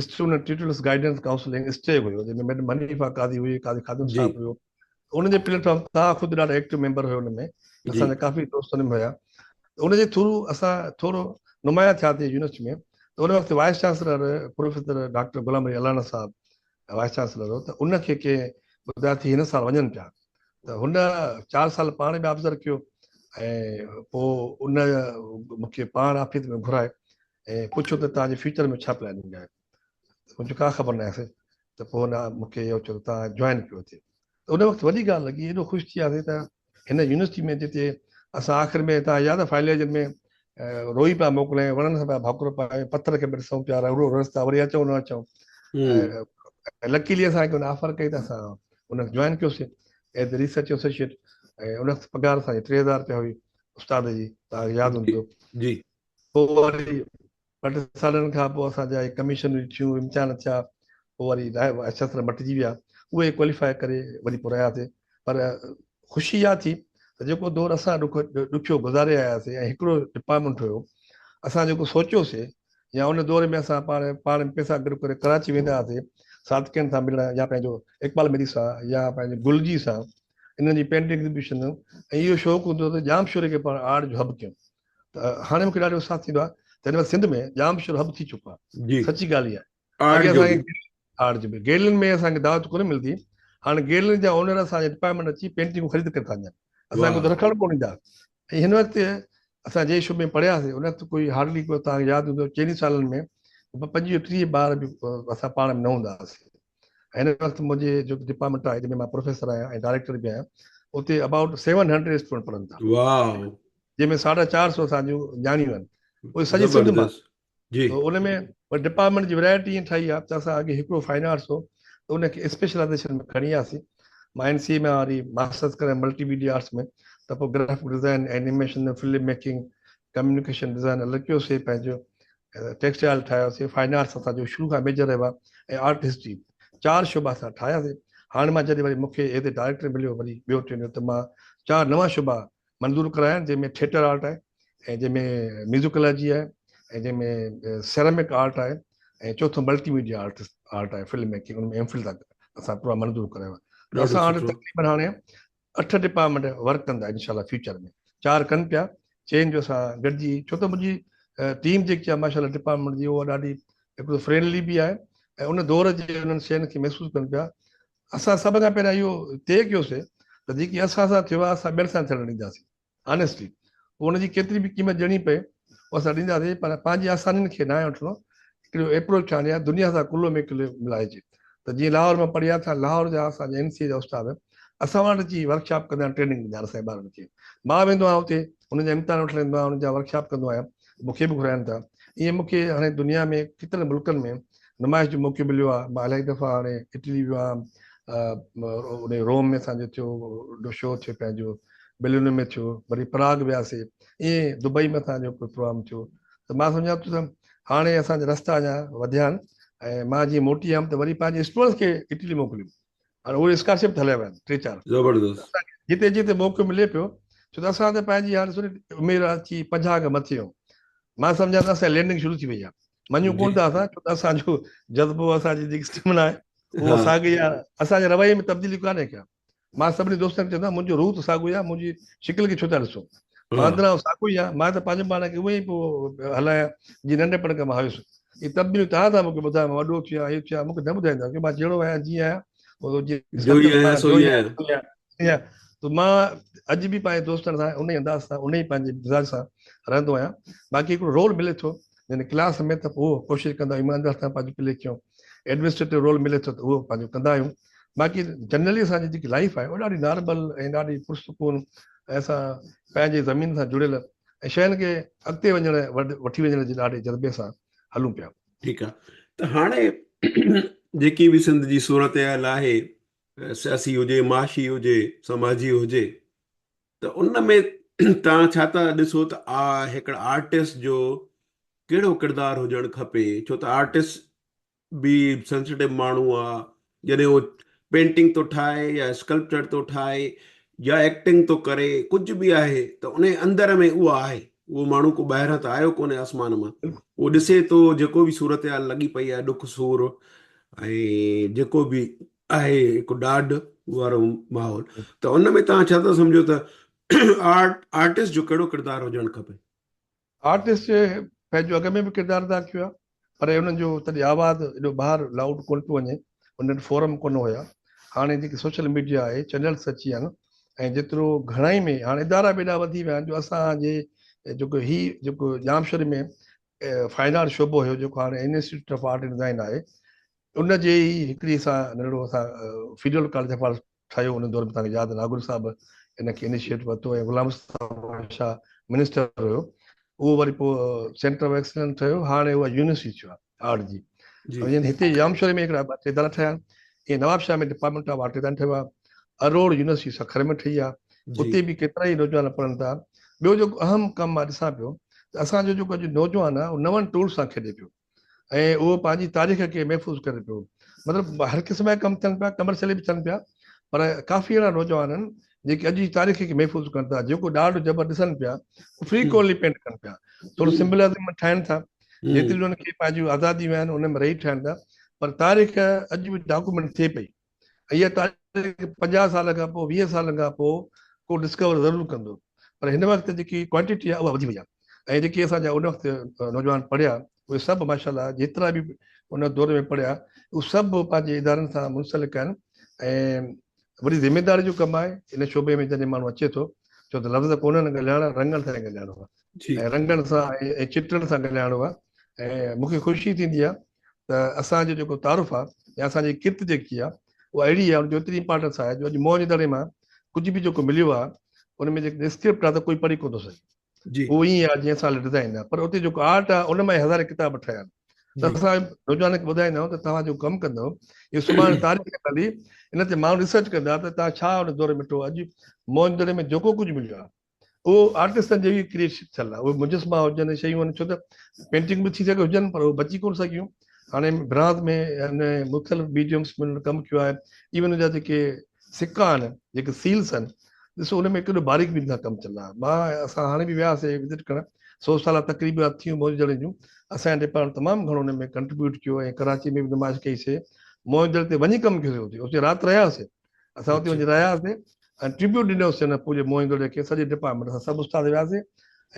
student tutors guidance council Stig هيو جنهن ۾ ميڊم حنيفه قاضي هئي قاضي خادم صاحب هيو ان جي پليٽ فارم تان خود ڏاڍا ايڪٽو ميمبر هيو ان ۾ اسان جا ڪافي دوست ان ۾ هيا ان جي ٿرو اسان ٿورو نمايان ٿياسين يونيورسٽي ۾ ته ان وقت vice chancellor professor doctor Ghulam Ali Allana صاحب وائيس چانسلر هو ته ان کي ڪنهن ٻڌايو ته هن سال وڃن پيا ته هن 4 سال پاڻ به آبزرو ڪيو ۽ پوء ان مون کي پاڻ آفيس ۾ گهرائي ۽ پڇيو ته توهان جي فيوچر ۾ ڇا پلاننگ آهي مون چيو ڪا خبر ناهي سائين ته پوء هن مون کي اهو چيو ته توهان جوائن ڪيو هتي ته ان وقت وڏي ڳالهه لڳي ايڏو خوش ٿي وياسين ته هن يونيورسٽي ۾ جتي اسان آخر ۾ توهان ياد آهي فائنل ايئر ۾ روئي پيا موڪلين وڻن سان پيا ڀاڪر پائي پٿر کي به ڏسون پيا رو رستا وري اچون نه اچون لڪيلي اسان کي ان آفر ڪئي ته اسان ان کي جوائن ڪيوسين ايز اي ريسرچ ايسوسيئيٽ ۽ ان وقت پگهار اسان جي 3000 رپيا هئي استاد جي توهان کي ياد هوندو جي پوء وري ٻه ٽي سالن کان پوء اسان جا ڪميشن ٿيون، امتحان ٿيا، پوء وري شسر مٽجي ويا، اهي ڪواليفائي ڪري وري پوء رهياسين. پر خوشي اها ٿي ته جيڪو دور اسان ڏکيو گذاري آياسين ۽ هڪڙو ڊپارٽمينٽ هيو، اسان جيڪو سوچيوسين يا ان دور ۾ اسان پاڻ پاڻ ۾ پئسا گڏ ڪري ڪراچي ويندا هئاسين صادقين سان ملڻ يا پنهنجو اقبال مري سان يا پنهنجي گلجي سان انهن جي پينٽنگ ايگزيبيشن ۽ اهو شوق هوندو هو ته ڄامشوري کي پاڻ آرٽ جو هب ڪيون. ته هاڻي مونکي ڏاڍو احساس ٿيندو آهي ته هن وقت سنڌ ۾ ڄام شور هب ٿي چڪو آهي سچي ڳالهه اها آهي اڳي اسان کي آرٽ جو به گيلرين ۾ اسان کي دعوت ڪونه ملندي هاڻي گيلرين جا اونر اسان جي ڊپارٽمينٽ اچي پينٽنگون خريد ڪري ٿا وڃن اسان کي رکڻ ڪونه ڏيندا ۽ هن وقت اسان جنهن شعبي ۾ پڙهياسين ان وقت ڪوئي هارڊلي ڪو توهان کي ياد هوندو چئني سالن ۾ 25 30 ٻار به اسان پاڻ ۾ نه هوندا هئاسين هن وقت منهنجي جو ڊپارٽمينٽ آهي جنهن ۾ مان پروفيسر آهيان ۽ ڊائريڪٽر به آهيان اتي ابائوٽ 700 اسٽوڊنٽ پڙهن ٿا واو جنهن ۾ 450 اسان جون نياڻيون آهن اهي سڄي سنڌ مان جي ان ۾ وري ڊپارٽمينٽ جي ورائٽي ائين ٺاهي آهي ته اسان اڳي هڪڙو فائن آرٽس هو ته ان کي اسپيشلائزيشن ۾ کڻي آياسين مان اين سي اي ۾ وري ماسٽرس ڪري ملٽي ميڊيا آرٽس ۾ ته پوء graphic design animation film making communication design الڳ ڪيوسي پنهنجو ٽيڪسٽائل ٺاهيوسين، فائن آرٽس اسان جو شروع کان ميجر رهيو آهي ۽ آرٽ هسٽري چار شعبا اسان ٺاهياسين. هاڻي مان جڏهن وري مون کي ايز اي ڊائريڪٽر مليو وري ٻيو ٽرينيو ته مان چار نوان شعبا منظور ڪرايا آهن جنهن ۾ ٿيٽر آرٽ آهي ۽ جنهن ۾ ميوزيڪالاجي آهي ۽ جنهن ۾ سيرامڪ آرٽ آهي ۽ چوٿون ملٽي ميڊيا آرٽ آرٽ آهي فلم ميڪنگ ان ۾ ايم فل تڪ اسان پورا منظور ڪرايو آهي. اسان هاڻي تقريبن هاڻي اٺ ڊپارٽمينٽ ورڪ ڪندا انشاء الله فيوچر ۾ چار ڪن پيا چئن جو اسان گڏجي ڇو ته منهنجي ٽيم جيڪي آهي ماشاء الله ڊپارٽمينٽ جي اها ڏاڍي هڪڙو فرينڊلي به آهي ۽ ان دور جي انهن شين کي محسوس ڪن پيا اسان سڀ کان پهريان اهو طئي ڪيوسي ته جيڪي اسان سان ٿيو آهي اسان ٻين سان ٿيڻ ڏينداسين آنيسٽلي پوء ان جي ڪيتري به قيمت ڏيڻي پئي اها اسان ڏينداسين پر پنهنجي آسانين کي ناهي وٺڻو هڪڙو ايپروچ ٺاهڻي آهي دنيا سان ڪلهو ۾ ڪلهو ملائجي ته جيئن لاهور مان پڙهي آيا ته لاهور جا اسان جا اين سي اي جا استاد اسان وٽ اچي ورڪشاپ ڪندا آهن ٽريننگ ڏيندا آهن اسان جي ٻارن کي مان ويندو آهيان اتي انهن جا امتحان وٺڻ ايندو آهيان انهن جا ورڪشاپ ڪندو آهيان مون کي به گهرائن ٿا ائين مون کي هاڻي دنيا ۾ ڪيترن ملڪن ۾ نمائش جو موقعو مليو آهي مان الاهي دفعا هاڻي اٽلي ويو آهيان ان روم ۾ اسان جو ٿيو شو ٿيو پنهنجو بليونو ۾ ٿيو وري پراگ وياسي ائين دبئي ۾ اسان جو ڪو پروگرام ٿيو ته مان سمجهان ٿو ته هاڻي اسان جا رستا اڃا وڌيا آهن ۽ مان جيئن موٽي آيم ته وري پنهنجي اسٽوڊنٽس کي اٽلي موڪليم هاڻي اهي اسڪالرشپ تي هليا ويا آهن ٽي چار زبردست جتي جتي موقعو ملي پيو ڇو ته اسان ته پنهنجي هاڻي سوري عمر اچي 50 کان مٿي آهيون مان سمجهان ته اسان لينڊنگ شروع ٿي وئي آهي مڃون ڪون ٿا اسان ڇو ته اسان جو جذبو اسان جي جيڪي اسٽيمنا آهي اهو ساڳي آهي اسان جي رويي ۾ تبديلي ڪانهي ڪا مان سڀني دوستن کي چوندو آهيان منهنجو روح ته ساڳيو ئي آهي منهنجي شڪل کي ڇو ٿا ڏسو مان اندران ساڳيو ئي آهيان مان ته پنهنجو پاڻ کي اونئن ئي پيو هلايان جيئن ننڍپڻ کان مان هيس اهي تبديليون توهان ٿا مون کي ٻڌايو مان وڏو ٿي ويو آهيان هي ٿي ويو آهيان مون کي نه ٻڌائيندا ڪيو مان جهڙو آهيان جيئن آهيان جو ئي آهيان سو ئي آهيان ته مان اڄ به پنهنجي دوستن سان ان ئي انداز سان ان ئي پنهنجي مزاج سان رهندو آهيان باقي هڪڙو رول ملي ٿو يعني ڪلاس ۾ ته اهو ڪوشش ڪندا آهيون ايماندار سان پنهنجو پلي ڪيون ايڊمنسٽريٽو رول ملي ٿو ته اهو پنهنجو ڪندا آهيون باقي جنرلي اسان جي جيڪي لائف آهي اها ڏاڍي نارمل ۽ ڏاڍي پرسڪون ۽ اسان پنهنجي زمين سان جڙيل ۽ شين کي اڳتي وڃڻ وٺي وڃڻ جي ڏاڍي جذبي سان هلون پيا. ٺيڪ آ ته هاڻي جيڪي به سنڌ جي صورتحال آهي سياسي هجي معاشي هجي سماجي هجي ته ان ۾ توهان ڇا ٿا ڏسو ته آ هڪڙا آرٽسٽ جو ڪهڙو ڪردار هجڻ کپي ڇو ته آرٽسٽ به سينسيٽو ماڻهو آ جڏهن هو پينٽنگ ٿو ٺاهي يا اسڪلپچر ٿو ٺاهي يا ايڪٽنگ ٿو ڪري ڪجهه به آهي ته ان اندر ۾ اهو آهي اهو ماڻهو ڪو ٻاهران ته آيو ڪونهي آسمان مان اهو ڏسي ٿو جيڪو به صورتحال لڳي پئي آهي ڏک سور ۽ جيڪو به آهي هڪ ڏاڍ وارو ماحول ته ان ۾ توهان ڇا ٿا سمجهو ته آرٽ آرٽسٽ جو ڪهڙو ڪردار هجڻ کپي؟ آرٽسٽ پنهنجو اڳ ۾ به ڪردار ادا ڪيو آهي پر انهن جو تڏهن آواز ايڏو ٻاهر لائوڊ ڪونه پيو وڃي، انهن وٽ فورم ڪونه هيا. هاڻي جيڪي سوشل ميڊيا آهي، چينلز اچي ويا آهن ۽ جيترو گهڻائي ۾ هاڻي ادارا به ايڏا وڌي ويا آهن جو اسان جي جيڪو هي جيڪو ڄامشوري ۾ فائن آرٽ شعبو هيو جيڪو هاڻي institute of art and design آهي ان جي ئي هڪڙي اسان ننڍڙو اسان فيڊرل ڪاليج آف آرٽس ٺاهيو ان دور ۾ توهان کي ياد ناگور صاحب ان کي انيشيٽ ورتو ۽ غلام مصطفيٰ شاهه منسٽر هيو اهو وري پوء سينٽر آف ايڪسلنس ٺهيو هاڻي اها يونيورسٽي ٿيو آهي آرٽ جي يعني هتي ڄامشوري ۾ هڪڙا ٻه ٽي ادارا ٺهيا آهن ائين Nawab Shah ۾ department of art design ٺهيو آهي اروڙ يونيورسٽي سکر ۾ ٺهي آهي اتي به ڪيترا ئي نوجوان پڙهن ٿا ٻيو جيڪو اهم ڪم مان ڏسان پيو ته اسان جو جيڪو اڄ نوجوان آهي اهو نون ٽولز سان کيڏي پيو ۽ اهو پنهنجي تاريخ کي محفوظ ڪري پيو. مطلب هر قسم جا ڪم ٿين پيا، ڪمرشلي به ٿين پيا، پر ڪافي اهڙا نوجوان آهن جيڪي اڄ جي تاريخ کي محفوظ ڪن ٿا، جيڪو ڏاڍ جبر ڏسن پيا، اهو فريڪوئنٽلي پينٽ ڪن پيا، ٿورو سمبلازم ۾ ٺاهين ٿا، جيتريون انهن کي پنهنجون آزاديون آهن ان ۾ رهي ٺاهين ٿا، پر تاريخ اڄ به ڊاڪومينٽ ٿئي پئي ۽ اها تاريخ 50 سالن کان پوء 20 سالن کان پوء ڪو ڊسڪور ضرور ڪندو، پر هن وقت جيڪي ڪوانٽيٽي آهي اها وڌي وئي آهي. ۽ جيڪي اسان جا ان وقت نوجوان پڙهيا اهي سڀ ماشاء الله جيترا به ان دور ۾ پڙهيا اهي سڀ پنهنجي ادارن سان منسلڪ آهن ۽ وڏي ذميداري جو ڪم آهي ان شعبي ۾ جڏهن ماڻهو اچي ٿو ڇو ته لفظ ڪونهن ڳالهائڻا رنگن سان ڳالهائڻو آهي ۽ رنگن سان ۽ چٽن سان ڳالهائڻو آهي ۽ مون کي خوشي ٿيندي آهي ته اسان جو جيڪو تعارف آهي يا اسان جي ڪرت جيڪي آهي اها اهڙي آهي ان جو ايتري امپارٽنس آهي جو اڄ موهن جي دڙي مان ڪجهه به جيڪو مليو آهي ان ۾ جيڪڏهن اسڪرپٽ آهي ته ڪوئي پڙهي ڪونه ٿو سگهي جي. اهو ائين آهي جيئن اسان ڊزائن آهي پر اتي جيڪو آرٽ آهي ان مان ئي هزارين ڪتاب ٺهيا آهن ته اسان نوجوانن کي ٻڌائيندا آهيون ته توهان جيڪو ڪم ڪندؤ اهو سڀاڻي تاريخ ۾ هلي ان تي ماڻهو ريسرچ ڪندا ته توهان ڇا ان دور ۾ ڏٺو اڄ موهن دڙي ۾ جيڪو ڪجهه مليو آهي اهو آرٽسٽن جي ئي ڪريئيشن ٿيل آهي اهي مجسما هجن شيون آهن ڇو ته پينٽنگ به ٿي سگهي هجن پر اهي بچي ڪونه سگهيون هاڻي برانز ۾ ان مختلف ميڊيمس ۾ انهن ڪم ڪيو آهي ايون ان جا جيڪي سڪا آهن جيڪي سيلس آهن ڏسو ان ۾ ڪيڏو باريڪ بيني سان ڪم ٿيل آهي مان اسان هاڻي به وياسي وزٽ ڪرڻ سو سالا تقريبات ٿيون موهن جي دڙي جون اسان جي ڊپارٽمينٽ تمام گهڻو ان ۾ ڪنٽريبيوٽ ڪيو ۽ ڪراچي ۾ به نمائش ڪئي سي موهن جي دڙي تي وڃي ڪم ڪيوسي اتي اتي رات رهياسي اسان اتي وڃي رهياسي ۽ ٽربيوٽ ڏنوسي ان پوري موهن دڙي کي سڄي ڊپارٽمينٽ اسان سڀ استاد وياسي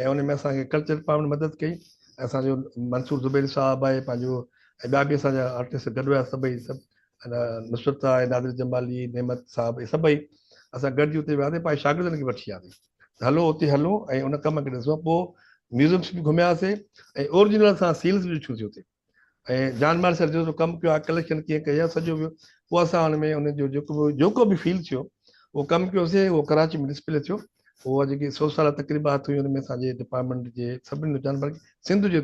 ۽ ان ۾ اسان کي ڪلچر ڊپارٽمينٽ مدد ڪئي ۽ اسان جو منصور زبيري صاحب آهي پنهنجو ۽ ٻيا به اسان جا آرٽسٽ گڏ ويا سڀئي سڀ نصرت آهي نادر جمالي نعمت صاحب اهي سڀئي اسان گڏجي اتي وياسي پنهنجي شاگردن کي وٺي وياسي ته هلو اتي هلون ۽ ان ڪم کي ڏسون پوء ميوزمس به گهمياسي ۽ اورجنل اسان سيلز به ڏٺيونسي اتي ۽ جان مارشل جو ڪم ڪيو آهي ڪليڪشن ڪيئن ڪئي آهي سڄو ويو پوء اسان ان ۾ ان جو جيڪو به جيڪو به فيل ٿيو اهو ڪم ڪيوسي اهو ڪراچي ۾ ڊسپلي ٿيو اهو جيڪي سو سالا تقريبات هيون ان ۾ اسان جي ڊپارٽمينٽ جي سڀني نوجوان بلڪه سنڌ جي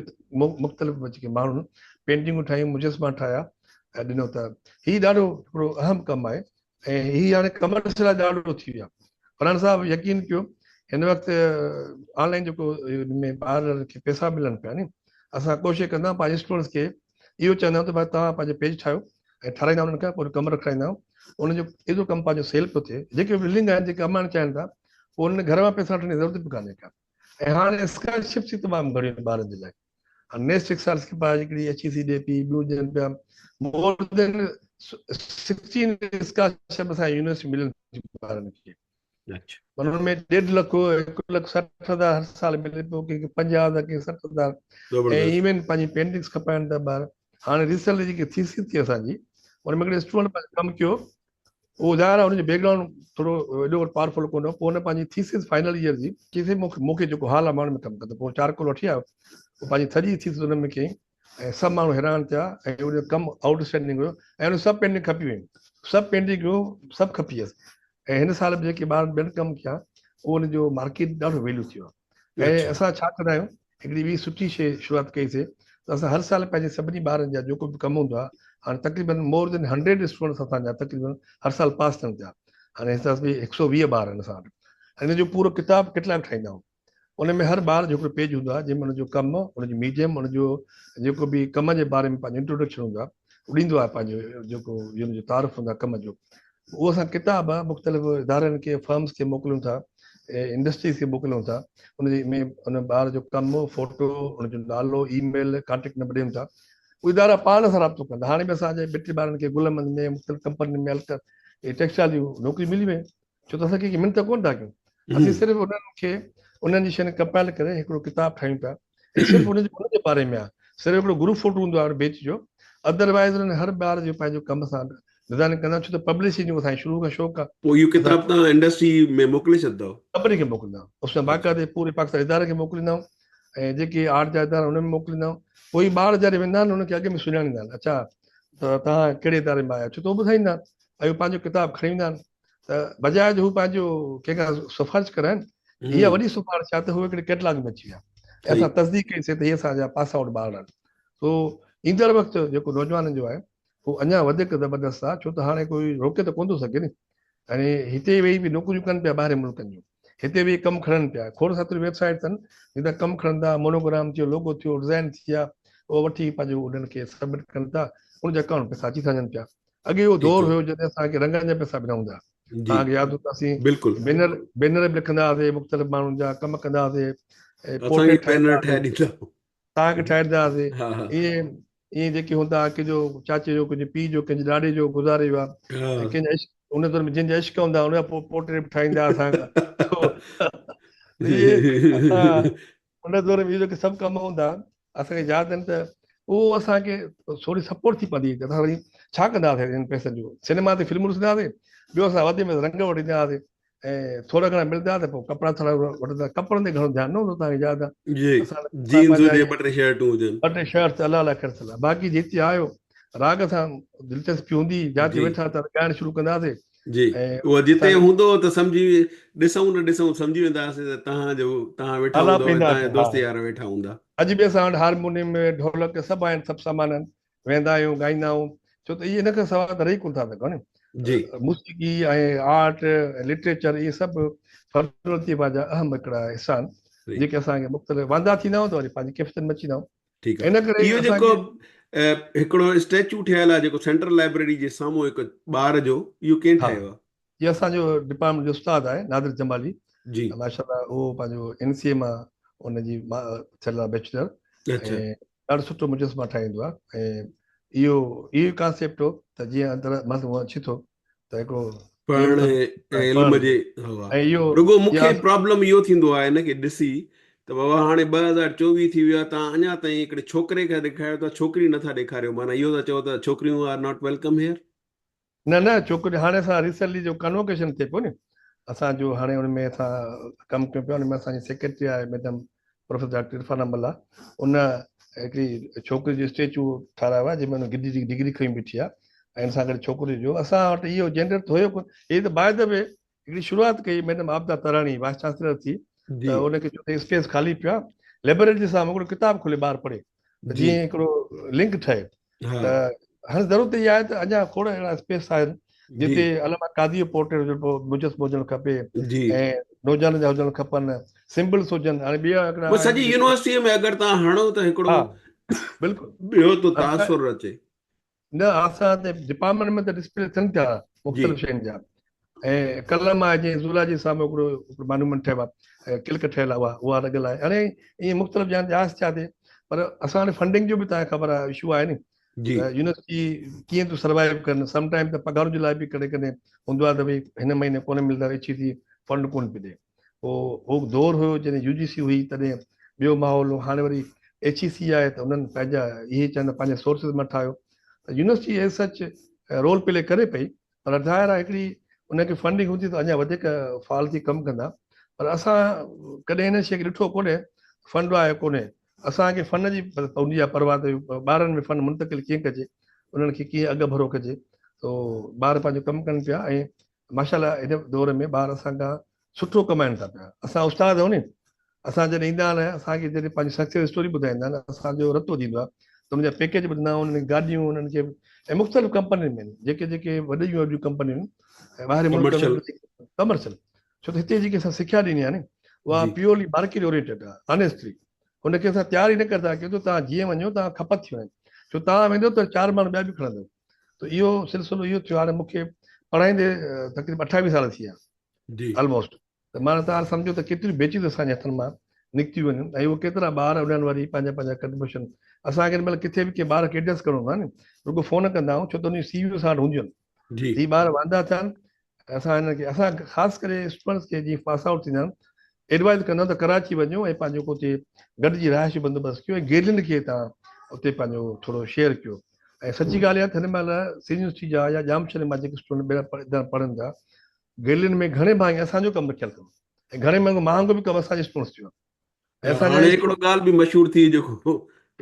مختلف جيڪي ماڻهن پينٽنگون ٺاهيون مجسما ٺاهيا ۽ ڏنو ته هي ڏاڍو هڪڙو اهم ڪم آهي ۽ هي هاڻي ڪمرشل ڏاڍو ٿي ويو آهي فرحان صاحب يقين ڪيو هن وقت آن لائن جيڪو ان ۾ ٻارن کي پئسا ملن پيا ني اسان ڪوشش ڪندا آهيون پنهنجي اسٽوڊنٽس کي اهو چوندا آهيون ته ڀاء توهان پنهنجو پيج ٺاهيو ۽ ٺاراهيندا انهن کان پوء ڪم رکرائيندا آهيون ان جو ايڏو ڪم پنهنجو سيل پيو ٿئي جيڪي ولنگ آهن جيڪي ڪمائڻ چاهين ٿا پوء انهن گهر مان پئسا وٺڻ جي ضرورت به ڪانهي ڪا ۽ هاڻي اسڪالرشپس ئي تمام گهڻيون آهن ٻارن جي لاء نيسٽ اسڪالرشپ آهي هڪڙي ايڇ اي سي ڏي پئي ٻيون ڏين پيا مور دين 16 اسڪالرشپ اسان يونيورسٽي ملن ٿيون ٻارن کي پر ان ۾ ڏيڍ لک 1,60,000 هر سال ملي پيو ڪنهن کي 50,000 ڪنهن کي 60,000 ۽ ايون پنهنجي پينٽنگس کپائن ٿا ٻار هاڻي ريسنٽلي جيڪي ٿيسز ٿي اسان جي ان ۾ هڪڙي اسٽوڊنٽ پنهنجو ڪم ڪيو اهو ظاهر آهي ان جو بيڪ گرائونڊ ٿورو ايڏو پاورفل ڪونه هو پوء هن پنهنجي ٿيسز فائنل ايئر جي چيس مون کي جيڪو حال آهي مان ان ۾ ڪم ڪندو پوء چارڪول وٺي آيو پوء پنهنجي سڄي ٿيسز ان ۾ ڪيائين ۽ سڀ ماڻهو حيران ٿيا ۽ ان جو ڪم آئوٽ اسٽينڊنگ هيو ۽ ان سڀ پينٽنگ کپي ويون سڀ پينٽنگون سڀ کپي ويس ۽ هن سال به جيڪي ٻارن ٻين ڪم ڪيا اهو ان جو مارڪيٽ ڏاڍو ويليو ٿيو آهي ۽ اسان ڇا ڪندا آهيون هڪڙي ٻي سٺي شيء شروعات ڪئي سي ته اسان هر سال پنهنجي سڀني ٻارن جا جيڪو به ڪم هوندو آهي هاڻي تقريبن مور دين هنڊريڊ اسٽوڊنٽس اسان جا تقريبن هر سال پاس ٿين پيا هاڻي حساب به هڪ سو 20 ٻار آهن اسان وٽ ان جو پورو ڪتاب ڪيٽلاگ ٺاهيندا آهيون ان ۾ هر ٻار جو هڪڙو پيج هوندو آهي جنهن ۾ ان جو ڪم، ان جو ميڊيم، ان جو جيڪو به ڪم جي باري ۾ پنهنجو انٽروڊڪشن هوندو آهي اهو ڏيندو آهي پنهنجو جيڪو ان جو تعارف هوندو آهي ڪم جو اهو اسان ڪتاب مختلف ادارن کي فرمز کي موڪليون ٿا انڊسٽريز کي موڪليون ٿا ان جي ۾ ان ٻار جو ڪم فوٽو ان جو نالو اي ميل ڪانٽيڪٽ نمبر ڏيون ٿا اهي ادارا پاڻ سان رابطو ڪندا هاڻي به اسان جي ٻه ٽي ٻارن کي گل مند ۾ مختلف ڪمپنين ۾ هلڪا ٽيڪسٽائل جون نوڪريون ملي ويون ڇو ته اسان ڪنهن کي منت ڪونه ٿا ڪيون اسين صرف انهن کي انهن جي شين ڪمپائل ڪري هڪڙو ڪتاب ٺاهيون پيا ۽ صرف ان جي باري ۾ آهي صرف هڪڙو گروپ فوٽو هوندو آهي بيچ جو ادروائز انهن هر ٻار جو پنهنجو ڪم سان ڊزائننگ ڪندا ڇو ته پبلشنگ جو اسان شروع کان شوق آهي. پوء اهو ڪتاب توهان انڊسٽري ۾ موڪلي ڇڏندؤ؟ سڀني کي موڪليندا آهيون اس ۾ باقاعدي پوري پاڪستان اداري کي موڪليندا آهيون ۽ جيڪي آرٽ جا ادارا انهن ۾ موڪليندا آهيون پوء اهي ٻار جڏهن ويندا آهن انهن کي اڳ ۾ سڃاڻيندا آهن اڇا ته توهان ڪهڙي اداري مان آيا ڇو ته هو ٻڌائيندا آهن ۽ هو پنهنجو ڪتاب کڻي ويندا آهن ته بجاء جو هو پنهنجو ڪنهن کان سفارش ڪرائن اها وڏي سفارش آهي ته هو هڪڙي ڪيٽلاگ ۾ اچي ويا ۽ اسان تصديق ڪئي سي ته هي اسان جا پاس آئوٽ ٻار آهن سو ايندڙ وقت جيڪو نوجوانن جو آهي هو اڃا وڌيڪ زبردست آهي ڇو ته هاڻي ڪوئي روڪي ته ڪونه ٿو سگهي ني يعني هتي ويهي به نوڪريون ڪن پيا ٻاهرين ملڪن جون هتي ويهي ڪم کڻن پيا کوڙ ساتريون ويب سائيٽس آهن جتان ڪم کڻن ٿا مونوگرام ٿيو لوگو ٿيو ڊزائن ٿي ويا اهو وٺي پنهنجو انهن کي سبمٽ ڪن ٿا ان جا اڪائونٽ پئسا اچي ٿا وڃن پيا اڳي اهو دور هيو جڏهن اسان کي رنگن جا پئسا به نه هوندا توهان کي ياد هوندو اسين بلڪل بينر بينر به لکندا هئاسين مختلف ماڻهن جا ڪم ڪندا هئاسين اسان کي بينر ٺاهي ڏيندا توهان کي ٺاهي ڏيندا هئاسين ائين ائين جيڪي هوندا هئا ڪنهن جو چاچي جو ڪنهن جي پيء جو ڪنهن جي ڏاڏي جو گذاري ويو آهي ڪنهن جا عشق ان دور ۾ جن جا عشق هوندا ان جا پورٽريٽ به ٺاهيندا اسان کان ان دور ۾ اهي جيڪي سڀ ڪم هوندا اسان کي ياد آهن ته اهو اسان کي ٿوري سپورٽ ٿي پوندي ته اسان وري ڇا ڪندا هئاسين انهن پئسن جو سئنيما تي فلمون ڏسندا هئاسين ٻيو اسان وڌ ۾ رنگ وٺي ايندا هئاسين ۽ ٿورا گهڻا ملندا ته پوء ڪپڙا ٿورا وٺندا ڪپڙن تي گهڻو ڌيان نه هوندو توهان کي ياد آهي جي جينز هجي ٻه ٽي شرٽون هجن ٻه ٽي شرٽ الله الله خير صلاح باقي جتي آيو راڳ سان دلچسپي هوندي جاتي ويٺا ته ڳائڻ شروع ڪندا هئاسين جي اهو جتي هوندو ته سمجهي ڏسون نه ڏسون سمجهي ويندا هئاسين ته توهان جو توهان ويٺا هوندؤ ۽ توهان جا دوست يار ويٺا هوندا. اڄ به اسان وٽ هارمونيم ڍولڪ سڀ آهن سڀ سامان آهن ويندا آهيون ڳائيندا آهيون ڇو ته اهي ان کان سواء ته رهي ڪونه ٿا سگهون جي موسيقي ۽ آرٽ ۽ لٽريچر اهي سڀ فرد لطيفه جا اهم هڪڙا حصا آهن جيڪي اسان کي مختلف واندا ٿيندا آهيون ته وري پنهنجي ڪيفيتن ۾ اچي ويندا آهيون ٺيڪ آ اهو جيڪو هڪڙو اسٽيچو ٺهيل آ جيڪو سينٽرل لائبريري جي سامهون هڪ ٻار جو اهو ڪنهن ٺاهيو آ؟ هي اسان جو ڊپارٽمينٽ جو استاد آهي نادر جمالي جي ماشاءالله اهو پنهنجو اين سي اي مان ان جي ٿيل آ بيچلر اچھا ۽ ڏاڍو سٺو مجسما ٺاهيندو آ ۽ اهو اهو ڪانسيپٽ هو ته جيئن اندر ماڻهو اچي ٿو ته هڪڙو پڙهڻ ۽ علم جي هوا رڳو مون کي پرابلم اهو ٿيندو آهي ان کي ڏسي ته بابا هاڻي 2024 ٿي ويو آهي توهان اڃا تائين هڪڙي ڇوڪري کي ڏيکاريو ٿا ڇوڪري نٿا ڏيکاريو معنيٰ اهو ٿا چئو ته ڇوڪريون آر not welcome هيئر. نه نه ڇوڪري هاڻي اسان ريسنٽلي جو ڪانووڪيشن ٿئي پيو ني اسان جو هاڻي ان ۾ اسان ڪم ڪيون پيا ان ۾ اسان جي سيڪريٽري آهي ميڊم پروفيسر ڊاڪٽر عرفانه ملاح ان هڪڙي ڇوڪري جو اسٽيچو ٺارايو آهي جنهن ۾ هن گڊي جي ڊگري کنئي بيٺي آهي ۽ ان سان گڏ ڇوڪري جو اسان وٽ اهو جينڊر ته هيو ڪونه هي ته باء the V هڪڙي شروعات ڪئي ميڊم عابده تراڻي وائس چانسلر ٿي ته ان کي چيو ته اسپيس خالي پيو آهي لئبريري جي سامهون هڪڙو ڪتاب کولي ٻار پڙهي ته جيئن هڪڙو لنڪ ٺهي ته هاڻي ضرورت اها آهي ته اڃا کوڙ اهڙا اسپيس آهن جتي علامه قاضي جو پورٽريٽ هجڻ مجسمو هجڻ کپي ۽ نوجوانن جا هجڻ کپن سمبلس هجن هاڻي ٻيا هڪڙا آهن سڄي يونيورسٽي ۾ اگر توهان هڻو ته هڪڙو بلڪل ٻيو ٿو تاثر اچي. نه اسان ته ڊپارٽمينٽ ۾ ته ڊسپلي ٿين ٿا مختلف شين جا ۽ قلم آهي جيئن زولاجي سامهون هڪڙو هڪڙو مانومينٽ ٺهيو آهي ڪلڪ ٺهيل آهي اها اها لڳل آهي هاڻي ائين مختلف جاين تي آهستي آهستي پر اسان وٽ فنڊنگ جو به توهان کي خبر آهي اشو آهي ني جي يونيورسٽي ڪيئن ٿيون سروائيو ڪن سم ٽائيم ته پگهارن جي لاء به ڪڏهن ڪڏهن هوندو آهي ته ڀئي هن مهيني ڪونه ملندا ايڇ اي سي فنڊ ڪونه پئي ڏي پوء هو دور هيو جڏهن يو جي سي هئي تڏهن ٻيو ماحول هو هاڻي وري ايڇ اي سي آهي ته انهن پنهنجا اهي چون ته پنهنجا سورسز مان ٺاهيو ته university as such role play ڪري پئي پر ظاهر آهي هڪڙي ان کي فنڊنگ هوندي ته اڃا وڌيڪ فعال ٿي ڪم ڪندا پر اسان ڪڏهن هن شيء کي ڏٺو ڪونهي فنڊ آهي ڪونهي اسان کي فن جي هوندي آهي پرواهه ته ٻارن ۾ فن منتقل ڪيئن ڪجي انهن کي ڪيئن اڳ ڀرو ڪجي تو ٻار پنهنجو ڪم ڪن پيا ۽ ماشاء الله هن دور ۾ ٻار اسان کان سٺو ڪمائن ٿا پيا اسان استاد آهيون ني اسان جڏهن ايندا آهن اسان کي جڏهن پنهنجي سڪسيس اسٽوري ٻڌائيندا آهن اسان جو رت وڌي ويندو آهي ته انهن جا پيڪيج ٻڌندا آهيون انهن کي گاڏيون انهن کي ۽ مختلف ڪمپنين ۾ جيڪي جيڪي وڏيون وڏيون ڪمپنيون ۽ ٻاهرين ملڪن ۾ ڪمرشل ڇو ته هتي جيڪي اسان سکيا ڏني آهي نه اها پيورلي مارڪيٽ اورينٽيڊ آهي آنيسٽلي هن کي اسان تيار ئي نه ڪردا ڪيون ته توهان جيئن وڃو توهان کپت ٿي وڃي ڇو توهان ويندو ته چار ماڻهو ٻيا به کڻندو ته اهو سلسلو اهو ٿيو هاڻي مون کي پڙهائيندي تقريبن 28 سال ٿي ويا جي آلموسٽ ته معنيٰ توهان سمجهو ته ڪيتريون بيچز اسان جي هٿن مان نڪتيون وڃن ۽ اهي ڪيترا ٻار انهن وري پنهنجا پنهنجا ڪنٽريبيوشن اسان کي هن مهل ڪٿي به ڪنهن ٻار کي ايڊجسٽ ڪرڻو هوندو آهي نه رڳو فون ڪندا آهيون ڇو ته ان جون سي ويون اسان وٽ هونديون آهن جي هي ٻار واندا ٿيا آهن اسان هنن کي اسان خاص ڪري اسٽوڊنٽس کي جيئن پاس آئوٽ ٿيندا آهن ايڊوائز ڪندا آهيون ته ڪراچي وڃو ۽ پنهنجو ڪو اتي گڏجي رهائش جو بندوبست ڪيو ۽ گيلين کي توهان اتي پنهنجو ٿورو شيئر ڪيو ۽ سچي ڳالهه اها ته هن مهل سنڌ يونيورسٽي جا يا ڄامشوري مان جيڪي اسٽوڊنٽ ٻيا پڙهن ٿا گيلرين ۾ گهڻي ڀاڱي اسان جو ڪم رکيل اٿو ۽ گهڻي ڀاڱي مهانگو به ڪم اسان جي اسٽوڊنٽس جو آهي ۽ اسان جا هاڻي هڪڙو ڳالهه به مشهور ٿي جيڪو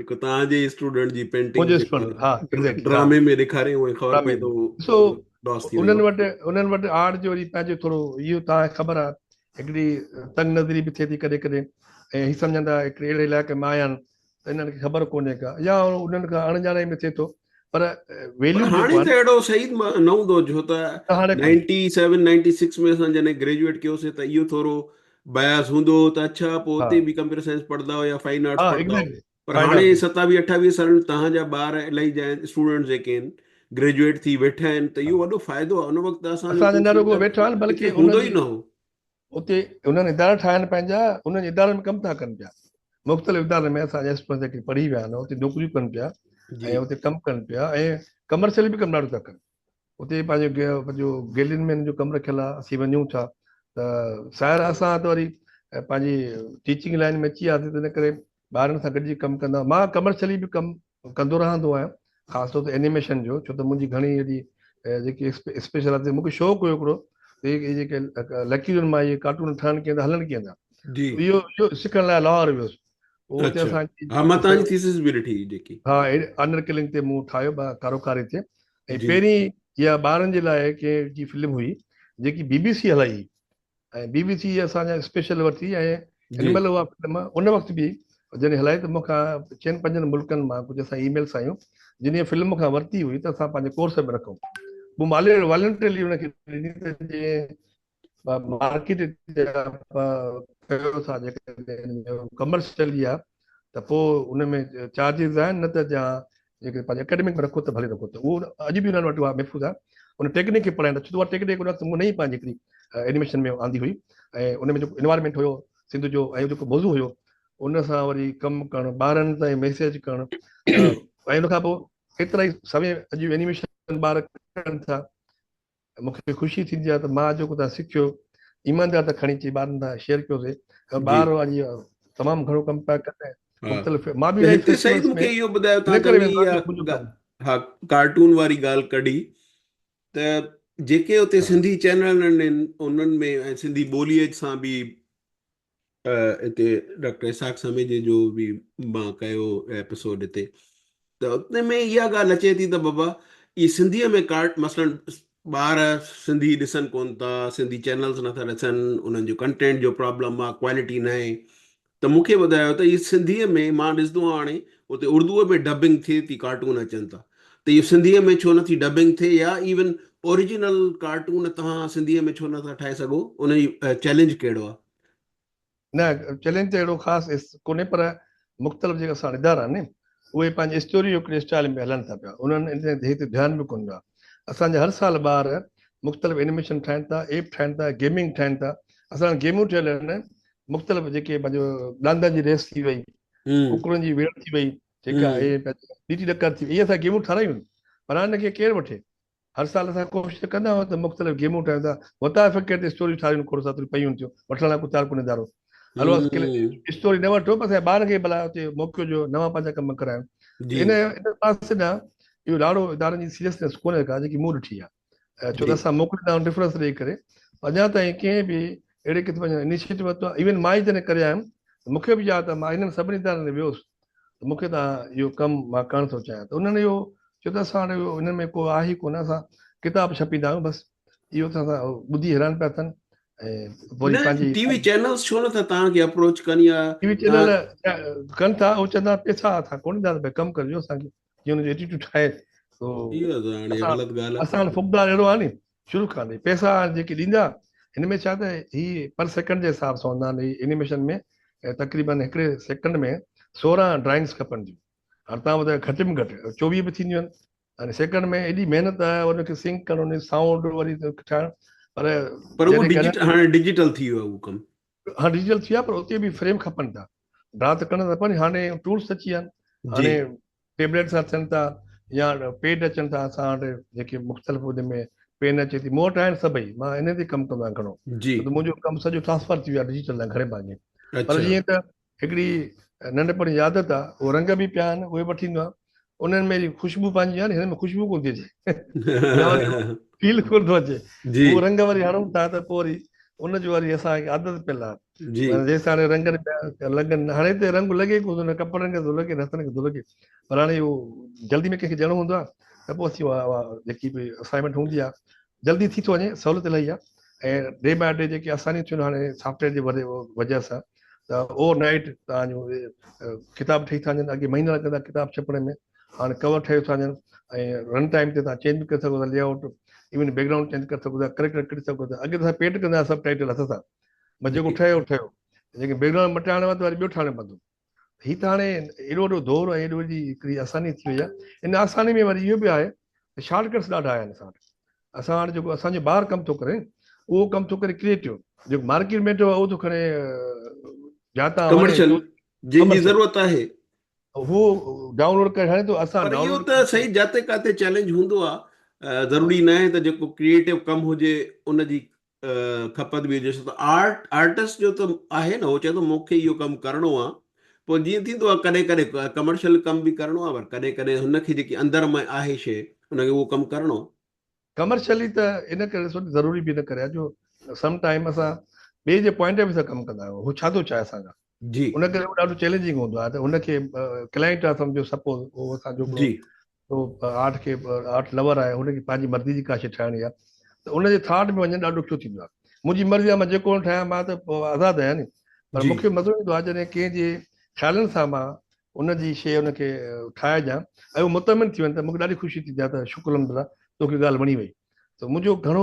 هڪ توهان جي اسٽوڊنٽ جي پينٽنگ منهنجي اسٽوڊنٽ ها ايگزيڪٽلي ڊرامي ۾ ڏيکاري ۽ خبر پئي ته ڏسو انهن وٽ انهن وٽ آرٽ جو وري پنهنجو ٿورو اهو توهان کي خبر آهي هڪڙي تنگ نظري به ٿئي ٿي ڪڏهن ڪڏهن ۽ هي سمجهندا هڪڙي اهڙي علائقي مان آيا آهن ته انهن کي خبر ڪونهي ڪا يا انهن کان اڻ ڄاڻائي ۾ ٿئي ٿو پر ويليو پر هاڻي ته اهڙو سعيد نه هوندو ڇو ته 97 96 ۾ اسان جڏهن گريجوئيٽ ڪيوسي ته اهو ٿورو بياس هوندو هو ته اڇا پوء اتي به ڪمپيوٽر سائنس پڙهندا هئا يا فائن آرٽس پڙهندا هئا پر هاڻي 27 28 سالن توهان جا ٻار الاهي جا اسٽوڊنٽس جيڪي آهن گريجوئيٽ ٿي ويٺا آهن ته اهو وڏو فائدو آهي ان وقت اسان جو نه رڳو ويٺا آهن بلڪه هوندو ئي نه هو اتي انهن ادارا ٺاهيا آهن پنهنجا انهن ادارن ۾ ڪم ٿا ڪن پيا مختلف ادارن ۾ اسان جا اسٽوڊنٽس جيڪي پڙهي ويا آهن اتي نوڪريون ڪن پيا ۽ اتي ڪم ڪن پيا ۽ ڪمرشل به ڪم ڏاڍو ٿا ڪن اتي پنهنجو پنهنجو گيلين ۾ جو ڪم رکيل آهي اسين وڃون ٿا ته سائر اسان ته وري پنهنجي ٽيچنگ لائن ۾ اچي وياسين ته ان ڪري ٻارن سان گڏجي ڪم ڪندا مان ڪمرشلي به ڪم ڪندو رهندو آهيان خاص طور تي اينيميشن جو ڇو ته منهنجي گهڻي اهڙي جيڪي اسپيشلائز مونکي شوق هيو هڪڙو ته هي جيڪي لڪيرن مان اهي ڪارٽون ٺهن ڪيئن ٿا هلن ڪيئن ٿا جي اهو اهو سکڻ لاء لاهور ويس پوء اتي اسان ها مان توهان جي ٿيسز به ڏٺي جيڪي ها آنر ڪلنگ تي مون ٺاهيو ڪاروڪاري تي ۽ پهرين اها ٻارن جي لاء ڪنهن جي فلم هئي جيڪي بي بي سي هلائي ۽ بي بي سي اسان جا اسپيشل ورتي ۽ هن مهل اها فلم ان وقت به جڏهن هلائي ته مون کان چئن پنجن ملڪن مان ڪجهه اسان اي ميلس آيون جن اها فلم مون کان ورتي هئي ته اسان پنهنجي ڪورس ۾ رکون مون مالي والنٽرلي ان کي ڏني ته جيئن مارڪيٽ ڪيو ٿا جيڪڏهن ڪمرشلي آهي ته پوء ان ۾ چارجز آهن نه ته جا جيڪڏهن پنهنجي اڪيڊمڪ ۾ رکو ته ڀلي رکو ته اهو اڄ به انهن وٽ اها محفوظ آهي ان ٽيڪنڪ کي پڙهائين ٿا ڇو ته اها ٽيڪنڪ ان وقت مون نئين پنهنجي هڪڙي اينيميشن ۾ آندي هئي ۽ ان ۾ جيڪو انوائرمينٽ هيو سنڌ جو ۽ جيڪو موضوع هيو ان سان وري ڪم ڪرڻ ٻارن تائين ميسيج ڪرڻ ۽ ان کان پوء ڪيترا ئي سوين اڄ اينيميشن ٻار ڪن ٿا مون کي خوشي ٿيندي آهي ته مان جيڪو تان سکيو ايماندار ته کڻي اچي ٻارن سان شيئر ڪيوسي ۽ ٻار اڄ تمام گهڻو ڪم پيا ڪن مختلف مان به هتي سعيد مون کي اهو ٻڌايو تان چڱي اها ها ڪارٽون واري ڳالهه ڪڍي ته جيڪي اتي سنڌي چينل آهن انهن ۾ ۽ سنڌي ٻوليء سان به اتي ڊاڪٽر اسحاق سميجي جو به مان ڪيو ايپيسوڊ اتي ته اتي ۾ اها ڳالهه اچي ٿي ته بابا اهي سنڌيء ۾ ڪارٽ مثلا ٻار سنڌي ڏسن ڪون ٿا سنڌي چينلز نٿا ڏسن انهن جو ڪنٽينٽ جو پرابلم آهي ڪوالٽي ناهي ته مون کي ٻڌايو ته هي سنڌيء ۾ مان ڏسندو آهيان هاڻي اتي اردوء ۾ ڊبنگ ٿئي ٿي ڪارٽون اچن ٿا ته اهو سنڌيء ۾ ڇو نٿي ڊبنگ ٿئي يا ايون اوريجنل ڪارٽون توهان سنڌيء ۾ ڇو نٿا ٺاهي سگهو ان جي چئلينج ڪهڙو آهي؟ نه چئلينج ته اهڙو خاص ڪونهي پر مختلف جيڪي اسان ادارا آهن اهي پنهنجي اسٽوري هڪڙي اسٽائل ۾ هلن ٿا پيا انهن ان تي ڌيان به ڪونه ڏنو آهي اسان جا هر سال ٻار مختلف اينيميشن ٺاهن ٿا ايپ ٺاهن ٿا گيمنگ ٺاهن ٿا اسان وٽ گيمون ٺهيل آهن مختلف جيڪي پنهنجو ڏاندن جي ريس ٿي وئي ڪڪڙن جي ويڙهه ٿي وئي ٺيڪ آهي ڏيٽي ڏڪر ٿي وئي اهي اسان گيمون ٺارايون پر هن کي ڪير وٺي هر سال اسان ڪوشش ته ڪندا آهيون ته مختلف گيمون ٺاهيون ٿا وتا فڪر تي اسٽوريون ٺاهيون کوڙ ساتريون پيون ٿيون وٺڻ لاء ڪو تيار ڪونهي ادارو هلو اسٽوري نه وٺو پر اسان ٻارن کي ڀلا اتي موقعو جو نوان پنهنجا ڪم ڪرايون ان ان پاسي ڏانهن اهو لاڙو ادارن جي سيريسنيس ڪونهي ڪا جيڪي مون ڏٺي آهي ڇو ته اسان موڪليندا آهيون ڊفرنس ڏئي ڪري اڃا تائين ڪنهن به اهڙي قسم جو انيشيٽو ورتو آهي ايون مان ئي جڏهن ڪري آيم ته مون کي به ياد آهي مان انهن سڀني ادارن ڏي ويو هوس ته مون کي تان اهو ڪم مان ڪرڻ ٿو چاهيان ته انهن اهو چيو ته اسان وٽ اهو انهن ۾ ڪو آهي ئي ڪونه اسان ڪتاب ڇپيندا آهيون بس اهو ته اسان ٻڌي حيران پيا ٿين. ۽ پوء نه پنهنجي ٽي وي چينلز ڇو نٿا توهان کي اپروچ ڪن يا ٽي وي چينل ڪن ٿا، اهو چوندا پيسا اسان ڪونه ڏينداسين، ڀئي ڪم ڪرجو اسان کي، جيئن ان جو ايٽيٽيوڊ آهي. سو اهو ته هاڻي غلط ڳالهه آهي. اسان وٽ فقدان اهڙو آهي ني شروع کان ڏي پيسا جيڪي ڏيندا، هن ۾ ڇا ته هي پر سيڪنڊ جي حساب سان هوندا آهن. هي اينيميشن ۾ تقريبن هڪڙي سيڪنڊ ۾ 16 ڊرائنگس کپن ٿيون. هاڻي تان ٻڌايو گهٽ ۾ گهٽ 24 به ٿينديون آهن. هاڻي سيڪنڊ ۾ ايڏي محنت آهي ان کي سنڪ ڪرڻ، ان سائونڊ وري ٺاهڻ، پر پر اهو ڊجيٽل هاڻي ڊجيٽل ٿي ويو آهي اهو ڪم. ها ڊجيٽل ٿي ويو آهي، پر اتي به فريم کپن ٿا، ڊرا ته ڪرڻ کپن. هاڻي ٽولس اچي ويا آهن، هاڻي ٽيبليٽ سان ٿين ٿا يا پيڊ اچن ٿا اسان وٽ جيڪي مختلف، ان ۾ پين اچي ٿي. مون وٽ آهن سڀئي، مان انهن تي ڪم ڪندو آهيان گهڻو، ته منهنجو ڪم سڄو ٽرانسفر ٿي ويو آهي ڊجيٽل ڏانهن گهڻي ڀاڱي. پر جيئن ته هڪڙي ننڍپڻ جي عادت آ، اهي رنگ به پيا آهن، اهي وٺي ايندو آهيان. انهن ۾ خوشبو پنهنجي آهي نه، هن ۾ خوشبو ڪونه ٿي اچي يا وري فيل ڪونه ٿو اچي. اهو رنگ وري هڻون ٿا ته پوء وري ان جو وري اسان کي عادت پيل آهي. معنيٰ جيسين هاڻي رنگن پيا لڳن، هاڻي ته رنگ لڳي ڪونه ٿو، نه ڪپڙن کي ٿو لڳي نه هٿن کي ٿو لڳي، پر هاڻي اهو جلدي ۾ ڪنهن کي ڏيڻو هوندو آهي ته پوء اسين اها جيڪي به اسائنمينٽ هوندي آهي جلدي ٿي ٿو وڃي، سهولت الاهي آهي. ۽ ڊي باء ڊي جيڪي آسانيون ٿيون هاڻي سافٽ ويئر جي وجه سان ته اوور نائيٽ توهان جون ڪتاب ٺهي ٿا وڃن. اڳي مهينا لڳندا ڪتاب ڇپڻ ۾، هاڻي ڪور ٺهي ٿا وڃن ۽ رن ٽائيم تي توهان چينج به ڪري سگهو ٿا، layout, even background change ڪري سگهو ٿا، ڪريڪٽر ڪڍي سگهو ٿا. اڳي ته اسان پينٽ ڪندا سڀ ٽائيٽل هٿ سان، بس جيڪو ٺهيو ٺهيو، جيڪي بيڪ گرائونڊ مٽائڻو آهي ته وري ٻيو ٺاهڻو پوندو. هي ته هاڻي ايڏو وڏو دور ۽ ايڏو وڏي هڪڙي آساني ٿي وئي آهي. ان آساني ۾ وري اهو به آهي ته شارٽ ڪٽس ڏاڍا آيا آهن اسان وٽ. اسان وٽ جيڪو اسان جو ٻار ڪم ٿو ڪري اهو ڪم ٿو ڪري ڪريئيٽو، جيڪو مارڪيٽ ۾ اهو ٿو کڻي جاتا ڪمرشل جن جي ضرورت آهي هو ڊائونلوڊ ڪري هڻي ٿو. اسان پر اهو ته صحيح جاتي ڪاتي چئلينج هوندو آهي، ضروري ناهي ته جيڪو ڪريئيٽو ڪم هجي ان جي کپت به هجي، ڇو ته آرٽ آرٽسٽ جو ته آهي نه، هو چئي ٿو مون کي اهو ڪم ڪرڻو آهي، پوء جيئن ٿيندو آهي ڪڏهن ڪڏهن ڪمرشل ڪم به ڪرڻو آهي، پر ڪڏهن ڪڏهن هن کي جيڪي اندر ۾ آهي شيء ان کي اهو ڪم ڪرڻو آهي. ڪمرشلي ته ان ڪري ڏسو ضروري به ان ڪري آهي جو سم ٽائيم اسان ٻئي جي پوائنٽ آف ويو سان ڪم ڪندا آهيون، هو ڇا ٿو چاهي اسان کان، ان ڪري اهو ڏاڍو چئلينجنگ هوندو آهي ته هن کي ڪلائنٽ آهي سمجهو سپوز اهو اسان جو هڪڙو تو آرٽ کي آرٽ لور آهي، هن کي پنهنجي مرضي جي ڪا شيء ٺاهڻي آهي ته ان جي ٿاٽ ۾ وڃڻ ڏاڍو ڏکيو ٿيندو آهي. منهنجي مرضي آهي مان جيڪو ٺاهيان، مان ته آزاد آهيان ني، پر مون کي مزو ايندو آهي جڏهن ڪنهن جي خيالن سان مان ان جي شيء ان کي ٺاهي ڏيان ۽ هو مطمئن ٿي وڃي ته مون کي ڏاڍي خوشي ٿيندي آهي ته شڪر الحمدلله توکي ڳالهه وڻي وئي. ته منهنجو گهڻو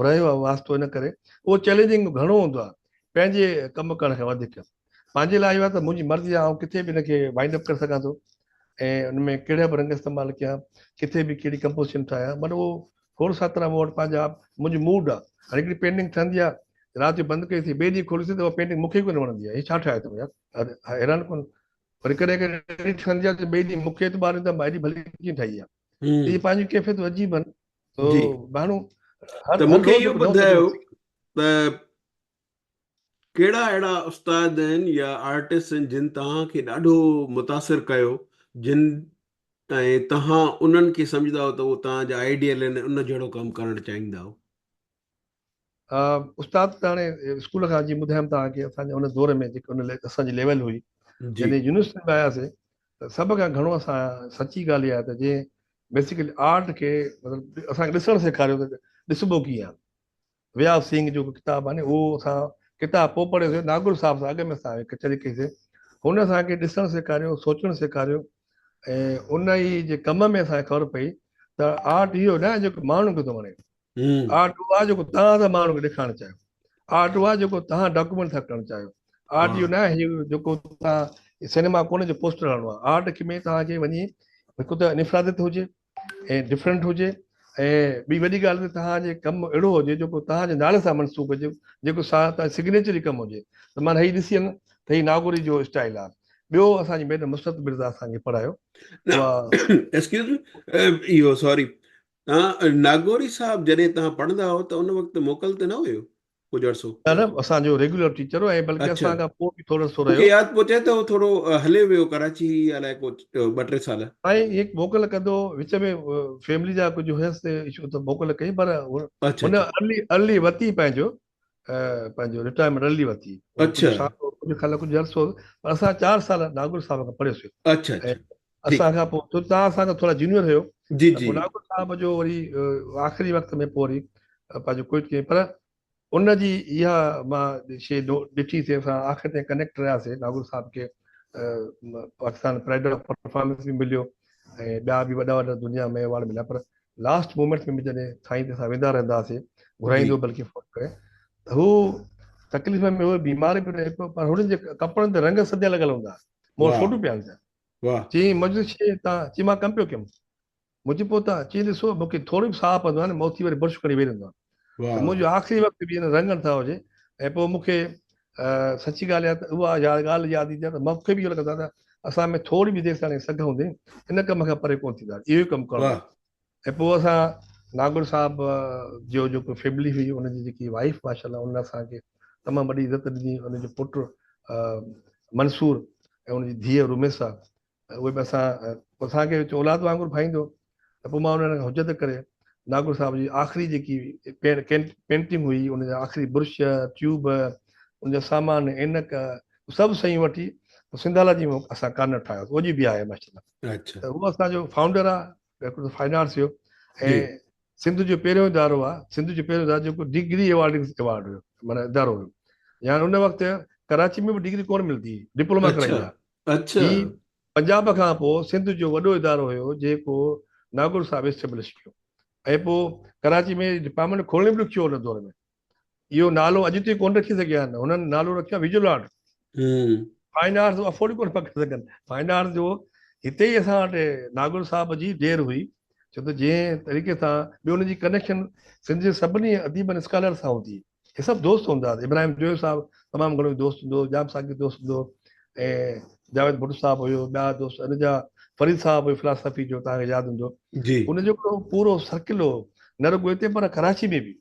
رهيو آهي واسطو، ان ڪري اهو چئلينجنگ گهڻو هوندو آهي پنهنجي ڪم ڪرڻ کان وڌيڪ. پنهنجي لاء اهو آهي ته منهنجي مرضي آهي، آئون ڪٿي به ان کي وائنڊ اپ ڪري سگهان ٿو ۽ ان ۾ ڪهڙا به رنگ استعمال ڪيان، ڪٿي به ڪهڙي ڪمپوزيشن ٺاهيان، مطلب اهو کوڙ ساترا مون وٽ پنهنجا منهنجو موڊ آهي. هاڻي هڪڙي پينٽنگ ٺهندي آهي، رات جو بند ڪئي سي، ٻئي ڏينهن کولي سي ته اها پينٽنگ مون کي ئي ڪونه وڻندي آهي، هي ڇا ٺاهيو اٿم يار، حيران ڪن. وري ڪڏهن ڪڏهن اهڙي ٺهندي آهي ته ٻئي ڏينهن مون کي اعتبار نه ته مان ايڏي ڀلي ڪيئن ٺاهي آهي. اهي پنهنجون ڪيفيتون عجيب آهن. تو ماڻهو هر ته مون کي اهو ٻڌايو ته ڪهڙا اهڙا استاد آهن يا آرٽسٽ آهن جن توهان کي ڏاڍو متاثر ڪيو، جن ۽ توهان انهن کي سمجهندا هو ته اهو توهان جا آئيڊيل آهن ۽ ان جهڙو ڪم ڪرڻ چاهيندا هو؟ استاد ته هاڻي اسڪول کان جيئن ٻڌايم توهان کي اسان جي ان دور ۾ جيڪي ان اسان جي ليول هئي، جڏهن يونيورسٽي ۾ آياسين ته سڀ کان گهڻو اسان سچي ڳالهه اها آهي ته جنهن بيسيڪلي آرٽ کي مطلب اسان کي ڏسڻ سيکاريو ته ڏسبو ڪيئن آهي، وي آف سينگ جو ڪتاب آهي اهو اسان ڪتاب پوء پڙهيوسين، ناگل صاحب سان اڳ ۾ اسان ڪچهري ڪئي سين، هن اسان کي ڏسڻ سيکاريو، سوچڻ سيکاريو ۽ ان ئي جي ڪم ۾ اسان کي خبر پئي ته آرٽ اهو نه آهي جيڪو ماڻهن کي ٿو وڻي، آرٽ اهو آهي جيڪو توهان ٿا ماڻهن کي ڏيکارڻ چاهيو، آرٽ اهو آهي جيڪو توهان ڊاڪيومينٽ ٿا ڪرڻ چاهيو، آرٽ اهو نه آهي جيڪو توهان سئنيما ڪونهي جو پوسٽر هڻڻو آهي، آرٽ ۾ توهان کي وڃي هڪ ته انفراديت هجي ۽ ڊفرنٽ هجي ۽ ٻي وڏي ڳالهه ته توهان جي ڪم اهڙو هجي جيڪو توهان جي نالي سان منسوب هجي، جيڪو توهان سگنيچري ڪم هجي ته معنيٰ هي ڏسي نه ته هي ناگوري جو اسٽائل آهي. ٻيو اسان جي ميڊم مسرت مرزا اسان کي پڙهايو. اها ايڪسڪيوز مي اهو سوري توهان ناگوري صاحب جڏهن توهان پڙهندا هئو ته ان وقت موڪل تي نه هيو؟ ڪجهه عرصو. نه نه اسان جو ريگيولر ٽيچر هو ۽ بلڪه اسان کان پوء به ٿورو عرصو رهيو. مونکي ياد پيو اچي ته هو ٿورو هلي ويو ڪراچي الائي ڪو ٻه ٽي سال. سائين هي موڪل ڪندو وچ ۾ فيملي جا ڪجهه هيس اشو ته موڪل ڪئي پر هن ارلي ارلي ورتي پنهنجو پنهنجو رٽائرمينٽ ارلي ورتي. اڇا ڪجهه خيال ڪجهه عرصو پر اسان 4 سال ناگور صاحب کان پڙهيوسين. اڇا اڇا اسان کان پوء ڇو توهان اسان کان ٿورا جونيئر هيو. جي جي. ناگور صاحب جو وري آخري وقت ۾ پوء وري پنهنجو ڪوئٽ ڪيائين پر ان جي اها مان شيء ڏٺي سي اسان آخر تائين ڪنيڪٽ رهياسي ناگور صاحب کي پاڪستان پرائڊ آف پرفارمنس به مليو ۽ ٻيا به وڏا وڏا دنيا ۾ ايوارڊ مليا پر لاسٽ مومينٽس ۾ به جڏهن سائين تي اسان ويندا رهندا هئاسي گهرائيندو بلڪه فون ڪري ته هو تڪليف ۾ هو بيمار به رهي پيو پر هن جي ڪپڙن تي رنگ سڌيا لڳل هوندا مون وٽ فوٽو پيا آهن چي مجلس شي تان چي مان ڪم پيو ڪيم منهنجي پوء ته چي ڏسو مون کي ٿورو به ساهه پوندو آهي نه مان اٿي وري برش کڻي ويهي رهندو آهيان ته منهنجو آخري وقت به ان رنگن سان هجي ۽ پوء مون کي سچي ڳالهه اها ته اها ڳالهه ياد ايندي آهي ته مون کي به اهو لڳندو آهي ته اسان ۾ ٿوري به جيستاڻي سگهه هوندي ان ڪم کان پري ڪونه ٿيندا اهو ئي ڪم ڪرڻو آهي ۽ پوء اسان ناگر صاحب جو جيڪو فيملي هئي ان جي جيڪي وائيف ماشاء الله ان اسان کي تمام وڏي عزت ڏني ان جو پٽ منصور ۽ ان جي ڌيء روميسا اهي به اسان اسان کي اولاد وانگر ڀائيندو ته پوء مان انهن کان حجت ڪري ناگور صاحب جي آخري جيڪي پينٽنگ هئي ان جا آخري برش ٽيوب ان جا سامان عينڪ سڀ شيون وٺي پوء سنڌالاجي ۾ اسان ڪارنر ٺاهيو اڄ به آهي ماشاء الله ته هو اسان جو فائونڊر آهي هڪڙو فائن آرٽس جو ۽ سنڌ جو پهريون ادارو آهي سنڌ جو پهريون ادارو جيڪو ڊگري ايوارڊنگ ايوارڊ هيو معنيٰ ادارو هيو يعني ان وقت ڪراچي ۾ به ڊگري ڪونه ملندي هئي ڊپلوما ڪرائيندا هي پنجاب کان پوء سنڌ جو وڏو ادارو هيو جيڪو ناگور صاحب اسٽيبلش ڪيو ۽ پوء ڪراچي ۾ ڊپارٽمينٽ کولڻ به ڏکيو هو ان دور ۾ اهو نالو اڄ تائين ڪونه رکي سگهيا آهن هنن نالو رکيو آهي visual art fine arts afford ئي ڪونه پيا ڪري سگهن فائن آرٽس جو هتي ئي اسان وٽ ناگور صاحب جي دير هئي ڇو ته جنهن طريقي سان ٻيو ان جي ڪنيڪشن سنڌ جي سڀني اديبن اسڪالر سان هوندي هئي هي سڀ دوست هوندا هئا. ابراهيم جويو صاحب تمام گهڻو دوست هوندو هو، ڄام ساقي دوست هوندو هو ۽ جاويد ڀٽو صاحب هيو، ٻيا دوست ان جا فريد صاحب هيو فلاسافي جو توهان کي ياد هوندو. ان جو هڪڙو پورو سرڪل هو نه رڳو هتي پر ڪراچي ۾ به.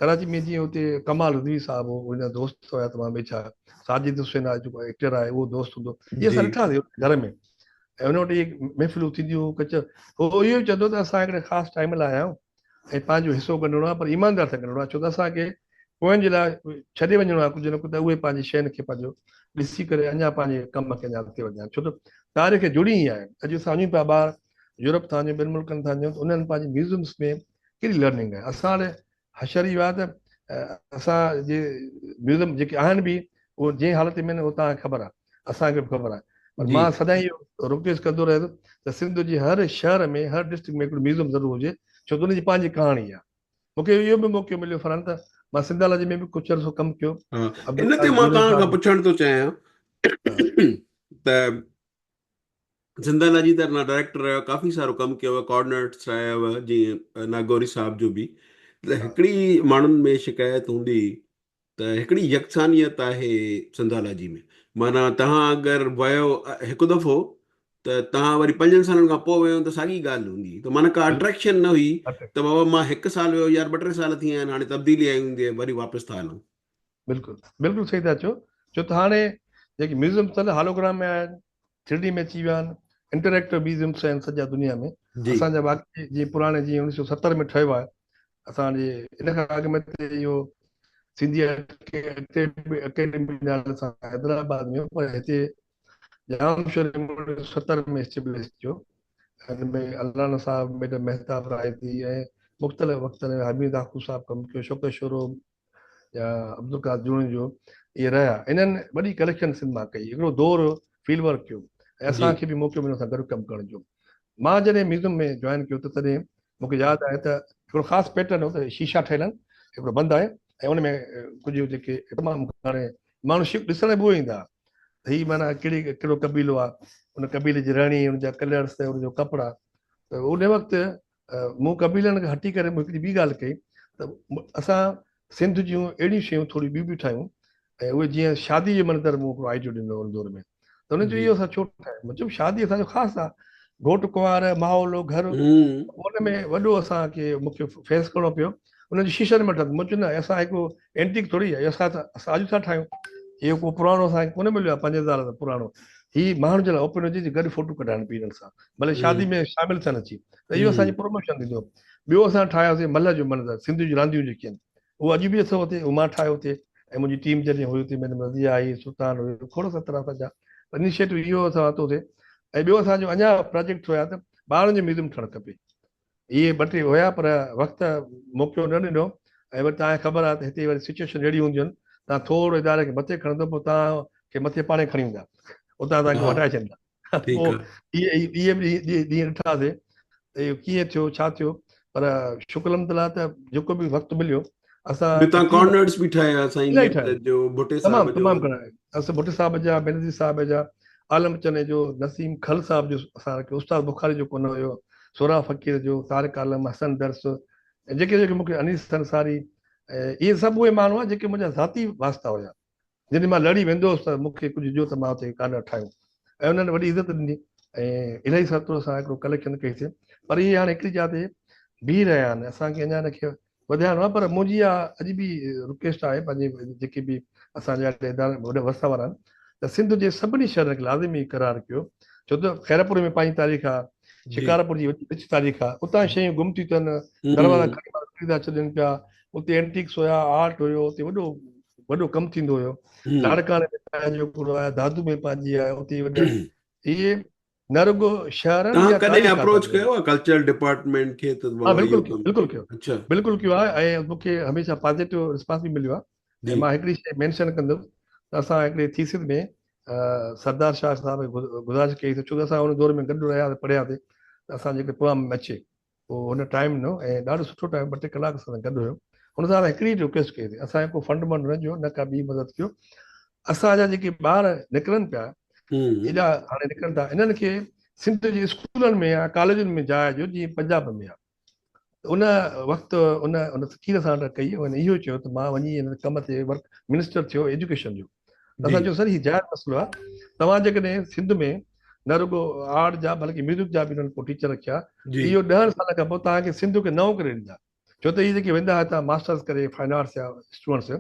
ڪراچي ۾ جيئن اتي ڪمال رضوي صاحب هو، ان جا دوست هيا تمام ويجها. ساجد حسين آهي جيڪو ايڪٽر آهي اهو دوست هوندو. اهي اسان ڏٺاسين گهر ۾ ۽ ان وٽ اهي محفلون ٿينديون هيون ڪچ هو اهو ئي چوندو ته اسان هڪڙي خاص ٽائيم لاء آيا آهيون. ۽ پنهنجو حصو ڳنڍڻو آهي پر ايماندار سان ڳنڍڻو آهي ڇو ته اسان کي پوين جي لاء ڇڏي وڃڻو آهي ڪجهه نه ڪجهه ته اهي پنهنجي شين کي پنهنجو ڏسي ڪري اڃا پنهنجي ڪم کي اڃا اڳتي وڌائين ڇو ته تاريخ جڙي ئي آهي اڄ اسان وڃون پيا ٻاهر يورپ ٿا وڃون ٻين ملڪن ٿا وڃون ته انهن پنهنجي ميوزمس ۾ ڪهڙي لرننگ آهي اسان وٽ حشر اهو آهي ته اسان جي ميوزم جيڪي آهن به اهو جنهن حالت ۾ آهن اهو توهان کي خبر آهي اسان کي به خبر آهي پر مان سدائين اهو رڪويسٽ ڪندو رهيس ته سنڌ جي هر شهر ۾ هر ڊسٽرڪٽ ۾ هڪڙو ميوزم ضرور هجي ڇو ته ان جي پنهنجي ڪهاڻي آهي مون کي اهو به موقعو مليو فرحان ته مان سنڌالاجي ۾ به ڪجهه عرصو ڪم ڪيو. ان تي مان توهان کان پڇڻ ٿو چاهيان ته سنڌالاجي ته ڊائريڪٽر رهيو ڪافي سارو ڪم ڪيو ڪوآرڊينيٽر رهيو جيئن ناگوري صاحب جو به ته هڪڙي ماڻهن ۾ شڪايت هوندي ته هڪڙي يڪسانيت آهي سنڌالاجي ۾ معنيٰ توهان اگر ويو هڪ دفعو ته توهان وري پنجن سالن کان پوء ويو ته ساڳي ڳالهه هوندي ته معنيٰ ڪا اٽريڪشن نه هئي ته بابا مان هڪ سال ويو يار ٻه ٽي سال ٿي ويا آهن هاڻي تبديلي آئي هوندي وري واپس ٿا هلون. بلڪل بلڪل صحيح ٿا چئو ڇو ته هاڻي جيڪي ميوزمس اٿن هالوگرام ۾ آيا آهن ٿري ڊي ۾ اچي ويا آهن انٽريڪٽو ميوزمس آهن سڄا دنيا ۾ اسان جا باقي جيئن پراڻي جيئن 1970 ۾ ٺهيو آهي اسان جي ان کان اڳ ۾ ته اهو سنڌي اڪيڊمي نالي سان حيدرآباد ۾ هو پر هتي ڄامشوري ۾ 1970 ۾ اسٽيبلش ٿيو. ان ۾ الانا صاحب، ميڊم مهتاب رائدي ۽ مختلف وقتن ۾ حميد آخوند صاحب ڪم ڪيو، شوڪت شورو يا عبدالقادر جوڻيجو اهي رهيا. انهن وڏي ڪليڪشن سنڌ مان ڪئي. هڪڙو دور فيلڊ ورڪ ٿيو ۽ اسان کي به موقعو مليو اسان گڏ ڪم ڪرڻ جو. مان جڏهن ميوزم ۾ جوائن ڪيو ته تڏهن مون کي ياد آهي ته هڪڙو خاص پيٽرن هو ته شيشا ٺهيل آهن، هڪڙو بند آهي ۽ ان ۾ ڪجهه جيڪي تمام گهڻي ماڻهو شيپ ڏسڻ به اهي ايندا ته هي معنيٰ ڪهڙي ڪهڙو قبيلو آهي، ان قبيلي جي رهڻي، ان جا ڪلرس، ان جو ڪپڙا ته ان وقت مون قبيلن کان هٽي ڪري مون هڪڙي ٻي ڳالهه ڪئي ته اسان سنڌ جون اهڙيون شيون ٿوريون ٻيون به ٺاهيون ۽ اهي جيئن شادي جي منظر مون هڪڙو آئيڊيو ڏنو ان دور ۾ ته انهن چيو اهو اسان ڇو ٺاهيون؟ مون چيو شادي اسان جو خاص آهي گهوٽ ڪنوار ماحول گهر ان ۾ وڏو اسان کي مون کي فيس ڪرڻو پيو انهن جي شيشن ۾ ٺهندو مون چيو نه اسان هڪ اينٽيڪ ٿوري آهي اسان ته اسان اڄ ٿا ٺاهيون اهو ڪو پراڻو اسان کي ڪونه مليو آهي 5000 سال پراڻو هي ماڻهن جي لاء اوپن هجي جي گڏ فوٽو ڪڍائن پيرن سان ڀلي شادي ۾ شامل ٿين اچي ته اهو اسان جي پروموشن ٿيندو ٻيو اسان ٺاهياسين ملهه جو منظر سنڌ جون رانديون جيڪي آهن اهو اڄ به اٿو اتي، اهو مان ٺاهيو اتي ۽ منهنجي ٽيم جڏهن هئي اتي ميڊم رضيه آئي، سلطان هيو، کوڙ ستر اسان جا انيشيٽو اهو اسان ورتو اتي ۽ ٻيو اسان جو اڃا پراجيڪٽ هيا ته ٻارن جو ميوزيم ٺهڻ کپي. اهي ٻه ٽي هيا پر وقت موقعو نه ڏنو ۽ وري توهان کي خبر آهي ته هتي وري سچويشن اهڙي هونديون آهن توهان ٿورو اداري کي مٿي کڻندو پوء توهان کي مٿي پاڻي کڻي ويندا اتان توهان کي هٽائي ڇڏيندا پوء اهي اهي به ڏينهن ڏٺاسي ته اهو ڪيئن ٿيو ڇا ٿيو پر شڪر الحمدلله ته جيڪو به وقت مليو اسان تان ڪارنرز به ٺاهيا سائين جو ڀٽي صاحب جو تمام گهڻا اسان ڀٽي صاحب جا بينظير صاحب جا عالم چني جو نسيم کل صاحب جو اسان رکيو استاد بخاري جو ڪونه هيو سهراب فقير جو طارق عالم حسن درس ۽ جيڪي جيڪي مون کي انيس انصاري ۽ اهي سڀ اهي ماڻهو هئا جيڪي منهنجا ذاتي واسطا هيا جن مان لڙي ويندو هوس ته مون کي ڪجهه ڏيو ته مان اتي ڪارنر ٺاهيون ۽ انهن وڏي عزت ڏني ۽ الاهي سرتو سان هڪڙو ڪليڪشن ڪئيسين پر اهي هاڻي هڪڙي جاء تي بيهي رهيا آهن اسان کي اڃا ان کي وڌائڻو آهي پر منهنجي اها اڄ به رڪويسٽ آهي پنهنجي جيڪي به اسان جا ادارا وڏا وسا وارا آهن ته سنڌ جي سڀني شهرن کي لازمي قرار ڪيو ڇو ته خيرپور ۾ پنهنجي تاريخ آهي شڪارپور جي وڏي رچ تاريخ آهي اتان شيون گم ٿيون ٿين دروازا کڻي ماڻهو وڪڻي ٿا ڇڏين پيا اتي اينٽيڪس هيا آرٽ هيو اتي وڏو وڏو ڪم ٿيندو هيو لاڙڪاڻي ۾ پنهنجو هڪڙو آهي دادو ۾ پنهنجي آهي اتي وڏا اهي نه رڳو شهرن يا ڪڏهن اپروچ ڪيو آهي ڪلچرل ڊپارٽمينٽ کي ته ها بلڪل بلڪل ڪيو اچها بلڪل ڪيو آهي ۽ مون کي هميشه پازيٽو رسپانس به مليو آهي ۽ مان هڪڙي شيء مينشن ڪندس ته اسان هڪڙي ٿيسز ۾ سردار شاهه صاحب کي گذارش ڪئي ته ڇو ته اسان ان دور ۾ گڏ رهياسين پڙهياسين ته اسان جي پروگرام ۾ اچي پوء هن ٽائيم ڏنو ۽ ڏاڍو سٺو ٽائيم ٻه ٽي ڪلاڪ اسان سان گڏ هيو هن سان اسان هڪڙي رڪويسٽ ڪئي سين اسان کي ڪو فنڊ بنڊ نه ڏيو نه ڪا ٻي مدد ڪيو اسان جا جيڪي ٻار نڪرن پيا ايڏا هاڻي نڪرن ٿا انهن کي سنڌ جي اسڪولن ۾ يا ڪاليجن ۾ جاء ڏيو جيئن پنجاب ۾ آهي ان وقت ان ان فقير سان اٽڪ ڪئي ان اهو چيو ته مان وڃي ان ڪم تي ورڪ منسٽر ٿيو ايجوڪيشن جو اسان چيو سر هي جائز مسئلو آهي توهان جيڪڏهن سنڌ ۾ نه رڳو آرٽ جا بلڪه ميوزڪ جا به انهن پوء ٽيچر رکيا اهو ڏهن سالن کان پوء توهان کي سنڌ کي نئون ڪري ڏيندا ڇو ته هي جيڪي ويندا هتان ماسٽرس ڪري فائن آرٽس جا اسٽوڊنٽس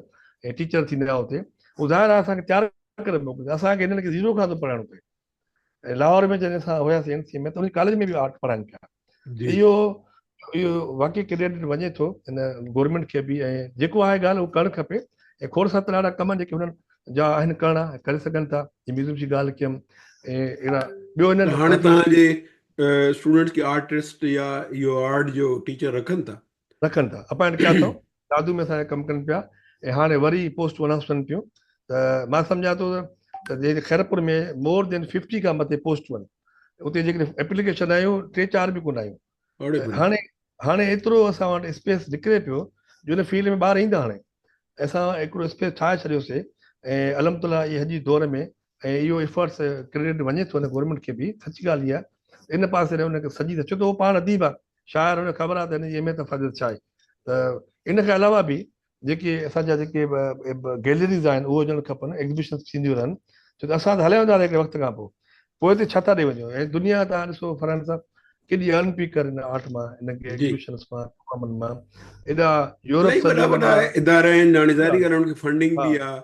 ۽ ٽيچر ٿيندا اتي هو ظاهر آهي اسان کي تيار ڪري موڪليندا اسان کي هنن کي زيرو کان ٿو پڙهائڻو پئي ۽ لاهور ۾ جڏهن اسان هياسين اين سي ۾ ته ان ڪاليج ۾ به آرٽ پڙهائن پيا اهو اهو واقعي ڪريڊٽ وڃي ٿو ان گورنمينٽ کي به ۽ جيڪو آهي ڳالهه اهو ڪرڻ کپي ۽ کوڙ سات ڏاڍا ڪم جيڪي هنن جا آهن ڪرڻا ڪري سگهن ٿا جي ميوزيم جي ڳالهه ڪيم ۽ اهڙا ٻيو هنن هاڻي توهان جي اسٽوڊنٽس کي آرٽسٽ يا اهو آرٽ جو ٽيچر رکن ٿا رکن ٿا اپائنٽ ڪيا اٿئون دادو ۾ اسان جا ڪم ڪن پيا ۽ هاڻي وري پوسٽون انائونس ٿين پيون ته مان سمجهان ٿو ته جي خيرپور ۾ مور دين ففٽي کان مٿي پوسٽون آهن اتي جيڪڏهن اپليڪيشن آيون ٽي چار به ڪونه آيون هاڻي هاڻي ايترو اسان وٽ اسپيس نڪري پيو جو ان فيلڊ ۾ ٻار ايندا هاڻي اسان هڪڙو اسپيس ٺاهي ڇڏيوسي ۽ الحمد لله هي اڄ جي دور ۾ ۽ اهو ايفرٽس ڪريڊٽ وڃي ٿو ان گورنمينٽ کي به سچي ڳالهه اها آهي ان پاسي ان کي سڄي ڇو ته هو پاڻ اديب آهي شاعر ان کي خبر آهي ته هن جي اهميت افاديت ڇا آهي ته ان کان علاوه به جيڪي اسان جا جيڪي گيلريز آهن اهي هجڻ کپن ايگزيبيشنز ٿينديون رهن ڇو ته اسان ته هليا ويندا هڪڙي وقت کان پوء پوء تي ڇا ٿا ڏي وڃو ۽ دنيا تان ڏسو فرحان صاحب ڪيڏي ارن پي ڪر ان آرٽ مان ان ايگزيبيشنز مان پروگرامن مان ايڏا يورپ وڏا وڏا ادارا آهن هاڻي ظاهري ڳالهه انهن کي فنڊنگ به آهي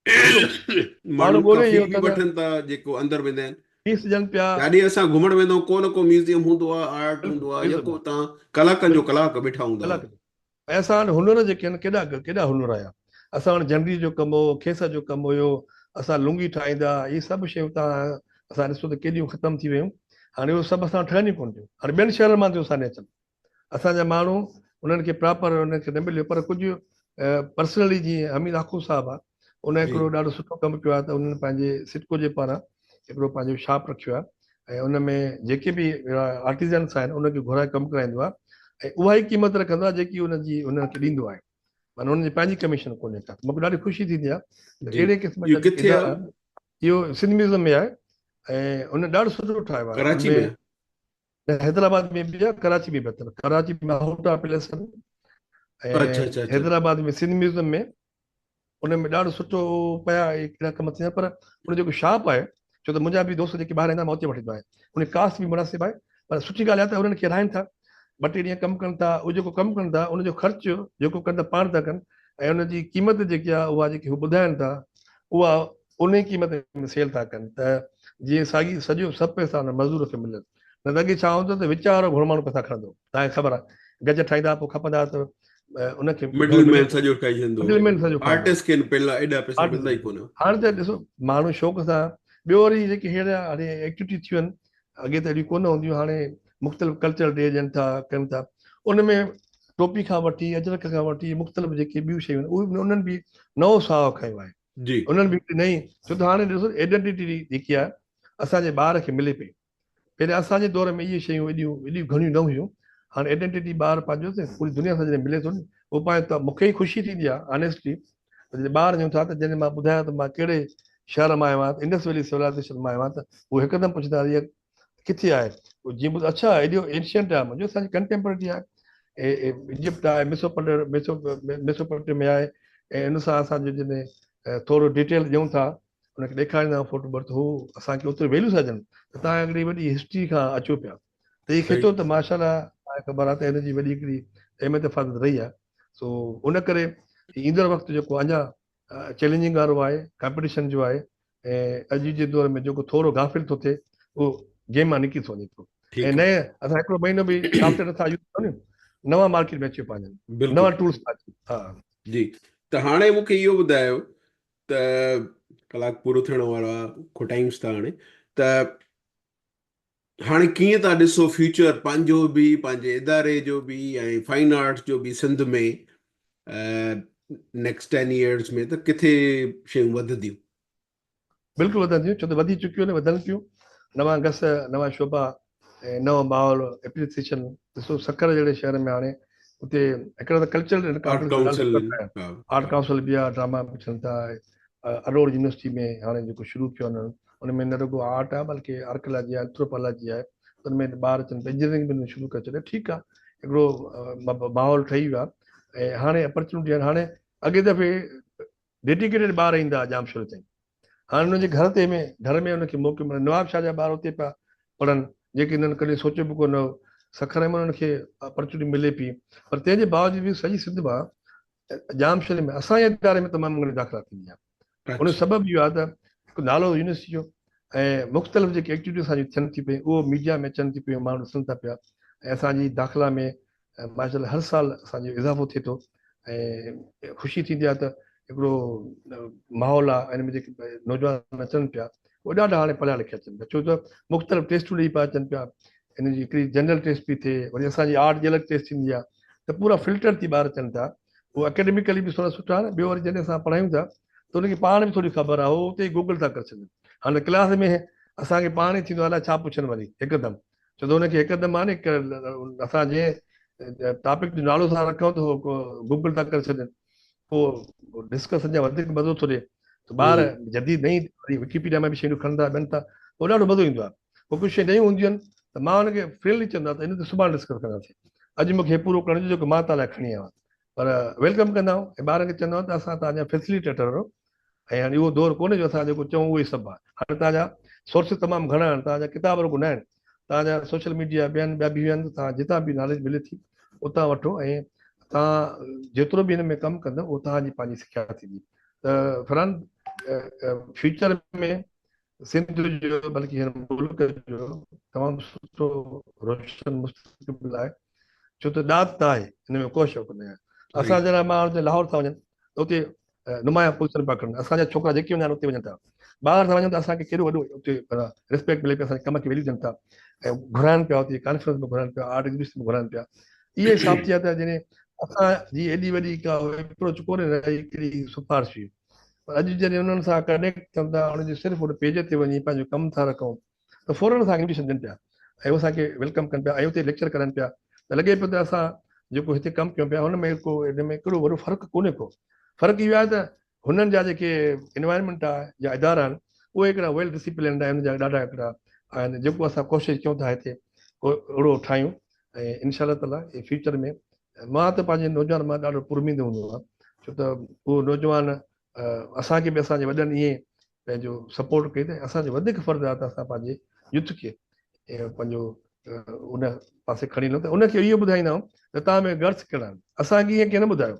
ماڻهو ڳولي اهو به وٺن ٿا جيڪو اندر ويندا آهن فيس ڏين پيا جاڏي اسان گهمڻ ويندا آهيون ڪو نه ڪو ميوزيم هوندو آهي آرٽ هوندو آهي يڪو تان ڪلاڪن جو ڪلاڪ ويٺا هوندا آهيو ۽ اسان وٽ هنر جيڪي آهن ڪيڏا ڪيڏا هنر آيا اسان وٽ جنڊي جو ڪم هو کيس جو ڪم هيو اسان لونگي ٺاهيندا اهي سڀ شيون تان اسان ڏسو ته ڪيڏيون ختم ٿي ويون هاڻي اهو سڀ اسان وٽ ٺهن ئي ڪونه ٿيون هاڻي ٻين شهرن مان ٿيون اسان ڏي اچن اسان جا ماڻهو انهن کي پراپر انهن کي نه مليو پر ڪجهه پرسنلي جيئن حميد آخوند صاحب آ ان هڪڙو ڏاڍو سٺو ڪم ڪيو آهي ته انهن پنهنجي سٽڪو جي پاران هڪڙو پنهنجو شاپ رکيو آهي ۽ ان ۾ جيڪي به آرٽيزنس آهن انهن کي گهرائي ڪم ڪرائيندو آهي ۽ اها ئي قيمت رکندو آهي جيڪي ان جي انهن کي ڏيندو آهي معنيٰ انهن جي پنهنجي ڪميشن ڪونهي ڪا مونکي ڏاڍي خوشي ٿيندي آهي ته اهڙي قسم جا ڪٿي آهي اهو سنڌ ميوزم ۾ آهي ۽ ان ڏاڍو سٺو ٺاهيو آهي ڪراچي ۾ نه حيدرآباد ۾ به آهي ڪراچي ۾ به اٿن ڪراچي ۾ آهوٽا پيلس ۾ ۽ حيدرآباد ۾ سنڌ ميوزم ۾ ان ۾ ڏاڍو سٺو پيا اهڙا ڪم ٿيندا پر ان جيڪو شاپ آهي ڇو ته منهنجا به دوست جيڪي ٻاهر ايندا مان اتي وٺي ايندو آهيان ان ڪاسٽ به مناسب آهي پر سٺي ڳالهه آهي ته انهن کي رهائن ٿا ٻه ٽي ڏينهن ڪم ڪن ٿا اهو جيڪو ڪم ڪن ٿا ان جو خرچ جيڪو ڪن ٿا پاڻ ٿا ڪن ۽ ان جي قيمت جيڪي آهي اها جيڪي هو ٻڌائن ٿا اها انهي قيمت ۾ سيل ٿا ڪن ته جيئن ساڳي سڄو سڀ پئسا ان مزدور کي ملن نه ته اڳي ڇا هوندو ته وچارو گهڻو ماڻهو پئسا کڻندو توهان کي خبر آهي گج ٺاهيندا پوء کپندا ته ان کي مڊل مين سڄو کائي ڇڏندو مڊل مين سڄو آرٽسٽ کي پهلا ايڏا پئسا ملندا ئي ڪونه هاڻي ته ڏسو ماڻهو شوق سان ٻيو وري جيڪي هيڙا هاڻي ايڪٽيوٽي ٿيون آهن اڳي ته اهڙيون ڪونه هونديون هاڻي مختلف ڪلچرل ڊي ڏين ٿا ڪن ٿا ان ۾ ٽوپي کان وٺي اجرڪ کان وٺي مختلف جيڪي ٻيون شيون آهن اهي انهن به نئون ساهه کنيو آهي. جي. انهن به هڪڙي نئين، ڇو ته هاڻي ڏسو آئيڊنٽيٽي جيڪي آهي اسان جي ٻار کي ملي پئي. پهريان اسان جي دور ۾ اهي شيون ايڏيون ايڏيون گهڻيون نه هيون. هاڻي آئيڊنٽيٽي ٻار پنهنجو ته پوري دنيا سان جڏهن ملي ٿو نه اهو پنهنجو ته مون کي ئي خوشي ٿيندي آهي آنيسٽلي ته جڏهن ٻاهر وڃون ٿا ته جڏهن مان ٻڌايان ته مان ڪهڙي شهر مان آيو آهيان ته انڊس ويلي سولائيزيشن مان آيو آهيان ته هو هڪدم پڇندا آهن اها ڪٿي آهي؟ جيئن ٻڌ اڇا ايڏو اينشنٽ آهي منهنجو اسان جي ڪنٽيمپرري آهي ايجپٽ آهي ميسوپوٽيميا آهي ۽ ان سان اسان جو جڏهن ٿورو ڊيٽيل ڏيون ٿا ان کي ڏيکاريندا آهيون فوٽو ٻه ته هو اسان کي اوتري ويليو ٿا ڏين ته توهان هڪڙي وڏي هسٽري کان اچو پيا ته هي خطو ته ماشاء الله توهان کي خبر آهي ته هن جي وڏي هڪڙي اهميت حفاظت رهي آهي سو ان ڪري ايندڙ وقت جيڪو اڃا چئلينجنگ وارو آهي ڪمپٽيشن جو آهي ۽ اڄ جي دور ۾ جيڪو ٿورو غافل ٿو ٿئي اهو گيم مان نڪري ٿو وڃي پيو ۽ نئين اسان هڪڙو مهينو به سافٽ ويئر نٿا يوز ڪريون نوان مارڪيٽ ۾ اچي پيا وڃن نوان ٽولس ٿا اچن. ها جي ته هاڻي مون کي اهو ٻڌايو ته ڪلاڪ پورو ٿيڻ وارو آهي کوٽايونس ٿا هاڻي ته هاڻي ڪيئن ٿا ڏسو فيوچر پنهنجو به پنهنجي اداري جو به ۽ فائن آرٽس جو به سنڌ ۾ نيڪسٽ 10 ايئرز ۾ ته ڪٿي شيون وڌنديون؟ بلڪل وڌنديون ڇو ته وڌي چڪيون آهن وڌن پيون نوان گس نوان شعبا ۽ نئون ماحول اپريسيشن ڏسو سکر جهڙي شهر ۾ هاڻي اتي هڪڙا ته ڪلچرل آرٽ ڪائونسل به آهي ڊراما به ٿين ٿا اروڙ يونيورسٽي ۾ هاڻي جيڪو شروع ٿيو آهي ان ۾ نه رڳو آرٽ آهي بلڪه آرڪيالاجي آهي انٿروپالاجي آهي ان ۾ ٻار اچن پيا انجنيئرنگ به شروع ڪري ڇڏي ٺيڪ آهي هڪڙو ماحول ٺهي ويو آهي ۽ هاڻي اپرچونٽي آهن هاڻي اڳي دفعي ڊيڊيڪيٽيڊ ٻار ايندا هئا ڄامشوري تائين هاڻي انهن جي گهر تي ۾ گهر ۾ انهن کي موقعو ملي نواب شاهه جا ٻار اتي پيا پڙهن جيڪي انهن ڪڏهن سوچيو به ڪونه هو سکر ۾ انهن کي اپرچونٽي ملي پئي پر تنهن جي باوجود به سڄي سنڌ مان ڄامشوري ۾ اسان جي اداري ۾ تمام گهڻي داخلا ٿيندي آهي ان جو سبب اهو آهي ته هڪ نالو يونيورسٽي جو ۽ مختلف جيڪي ايڪٽيوٽيز اسان جون ٿين ٿيون پيون اهو ميڊيا ۾ اچن ٿيون پيون ماڻهو ڏسن ٿا پيا ۽ اسان جي داخلا ۾ ماشاء الله هر سال اسان جو اضافو ٿئي ٿو ۽ خوشي ٿيندي آهي ته هڪڙو ماحول آهي ان ۾ جيڪي نوجوان اچن پيا اهي ڏاڍا هاڻي پڙهيا لکيا اچن پيا ڇو ته مختلف ٽيسٽون ڏيئي پيا اچن پيا ان جي هڪڙي جنرل ٽيسٽ پئي ٿئي وري اسان جي آرٽ جي الڳ ٽيسٽ ٿيندي آهي ته پورا فلٽر ٿي ٻار اچن ٿا اهو اڪيڊميڪلي به ٿورا سٺا آهن ٻيو وري جڏهن اسان پڙهايون ٿا ته ان کي پاڻ به ٿوري خبر آهي هو اتي ئي گوگل ٿا ڪري ڇڏن هاڻي ڪلاس ۾ اسان کي پاڻ ئي ٿيندو آهي الائي ڇا پڇن وري هڪدم ڇو ته ان کي هڪدم آهي نه اسان جنهن ٽاپڪ جو نالو ٿا رکون ته هو گوگل ٿا ڪري ڇڏن پوء ڊسڪشن جا وڌيڪ مزو ٿو ڏي ته ٻار جديد نئين وري وڪيپيڊيا مان به شيون کڻن ٿا ٻين ٿا پوء ڏاڍو مزو ايندو آهي پوء ڪجهه شيون نيون هونديون آهن ته مان ان کي فرينڊلي چوندو آهيان ته ان تي سڀاڻي ڊسڪس ڪنداسين اڄ مون کي پورو ڪرڻ ڏيو جيڪو مان توهان لاء کڻي آيو آهيان پر welcome ڪندا آهيون ۽ ٻارن کي چوندو آهيان ته اسان توهان جا فيسليٽيٽر آهيون ۽ هاڻي اهو دور ڪونهي جو اسان جيڪو چئون اهو ئي سڀ آهي. هاڻي توهان جا سورسز تمام گهڻا آهن، توهان جا ڪتاب رڳو نه آهن، توهان جا سوشل ميڊيا ٻين ٻيا به آهن ته توهان جتان به ناليج ملي ٿي اتان وٺو ۽ توهان جيترو به هن ۾ ڪم ڪندؤ اهو توهان جي پنهنجي سکيا ٿيندي ته فرحان فيوچر ۾ سنڌ جو بلڪه هن ملڪ جو تمام سٺو روشن مستقبل آهي ڇو ته ڏات ته آهي ان ۾ ڪو شڪ نه آهي اسان جهڙا ماڻهو جي لاهور ٿا وڃن ته اتي نمايان پوزيشن پيا کڻن اسان جا ڇوڪرا جيڪي وڃن اتي وڃن ٿا ٻاهر ٿا وڃن ته اسان کي ڪيڏو وڏو اتي ريسپيڪٽ ملي پئي اسان جي ڪم کي ويليو ڏين ٿا ۽ گهرائن پيا اتي ڪانفرنس ۾ گهرائن پيا آرٽ ايگزيبيشن ۾ گهرائن پيا اهي حساب ٿي ويا ته جڏهن اسان جي ايڏي وڏي ڪا اپروچ ڪونهي رهي هڪڙي سفارش هئي پر اڄ جڏهن انهن سان ڪنيڪٽ ٿيون ٿا انهن جي صرف ان پيج تي وڃي پنهنجو ڪم ٿا رکون ته فورن اسان کي انويٽيشن ڏين پيا ۽ اسان کي welcome ڪن پيا ۽ اتي ليڪچر ڪرائن پيا ته لڳي پيو ته اسان جيڪو هتي ڪم ڪيون پيا هن ۾ ڪو ان ۾ ڪهڙو وڏو فرق ڪونهي ڪو فرق اهو آهي ته هنن جا جيڪي انوائرمينٽ آهي يا ادارا آهن اهي هڪڙا ويل ڊسيپلينڊ آهن جا ڏاڍا هڪڙا آهن جيڪو اسان ڪوشش ڪيون ٿا هتي ڪو اهڙو ٺاهيون ۽ انشاء الله تعالي فيوچر ۾ مان ته پنهنجي نوجوان مان ڏاڍو پراميد هوندو آهيان ڇو ته اهو نوجوان اسان کي به اسان جي وڏن ائين پنهنجو سپورٽ ڪئي ته اسان جو وڌيڪ فرض آهي ته اسان پنهنجي يوٿ کي پنهنجو ان پاسي کڻي هلون ته ان کي اهو ٻڌائيندا آهيون ته توهان ۾ گٽس ڪهڙا آهن اسان کي ائين ڪنهن نه ٻڌايو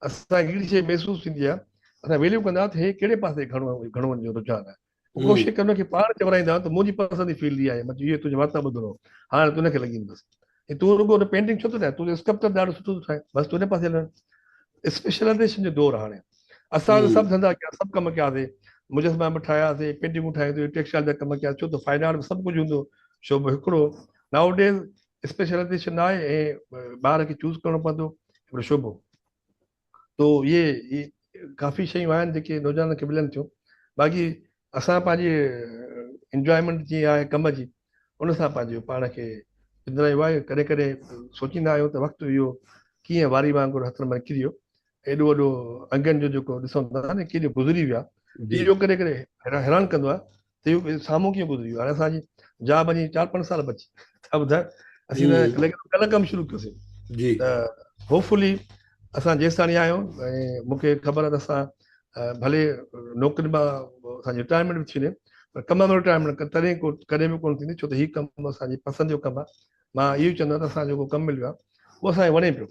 اسان کي هڪڙي شيء محسوس ٿيندي آهي اسان ويليو ڪندا آهيون ته هي ڪهڙي پاسي گهڻو گهڻو ان جو رجحان آهي ڪوشش ڪري ان کي پاڻ چورائيندا آهيون ته منهنجي پسند جي فيلڊ اها آهي مطلب اهو تنهنجي واتان ٻڌڻو هاڻي تون ان کي لڳي ويندس ۽ تون رڳو ان پينٽنگ ڇو ٿو ٺاهين تون اسڪلپچر ڏاڍو سٺو ٿو ٺاهين بس تون ان پاسي هلڻ اسپيشلائزيشن جو دور هاڻي اسان سڀ ڌنڌا ڪيا سڀ ڪم ڪياسي مجسما به ٺاهياسي پينٽنگون ٺاهيون ٽيڪسٽائل جا ڪم ڪيا ڇو ته فائن آرٽ ۾ سڀ ڪجهه هوندو شعبو هڪڙو نائو ڊيز اسپيشلائيزيشن آهي ۽ ٻار کي چوز ڪرڻو پوندو هڪڙو شعبو. تو اهي ڪافي شيون آهن جيڪي نوجوانن کي ملن ٿيون. باقي اسان پنهنجي انجوائمينٽ جيئن آهي ڪم جي ان سان پنهنجو پاڻ کي وندرايو آهي. ڪڏهن ڪڏهن سوچيندا آهيون ته وقت اهو ڪيئن واري وانگر هٿن مان نڪري ويو. ايڏو وڏو انگن جو جيڪو ڏسون ٿا نه ڪيڏو گذري ويو آهي. اهو ڪڏهن ڪڏهن حيران ڪندو آهي ته اهو سامهون ڪيئن گذري ويو. هاڻي اسان جي جاب اڃا 4-5 سال بچي ٿا ٻڌايو اسين ته ڪلهه ڪم شروع ڪيوسين ته هوپ فلي اسان جيستاڻي آهيون ۽ مون کي خبر آهي ته اسان ڀلي نوڪري مان اسان جي رٽائرمينٽ به ٿي وڃي پر ڪم ۾ رٽائرمينٽ تڏهن ڪڏهن به ڪونه ٿيندي ڇو ته هي ڪم اسان جي پسند جو ڪم آهي. مان اهو ئي چوندو آهيان ته اسان جيڪو ڪم مليو آهي اهو اسان کي وڻي پيو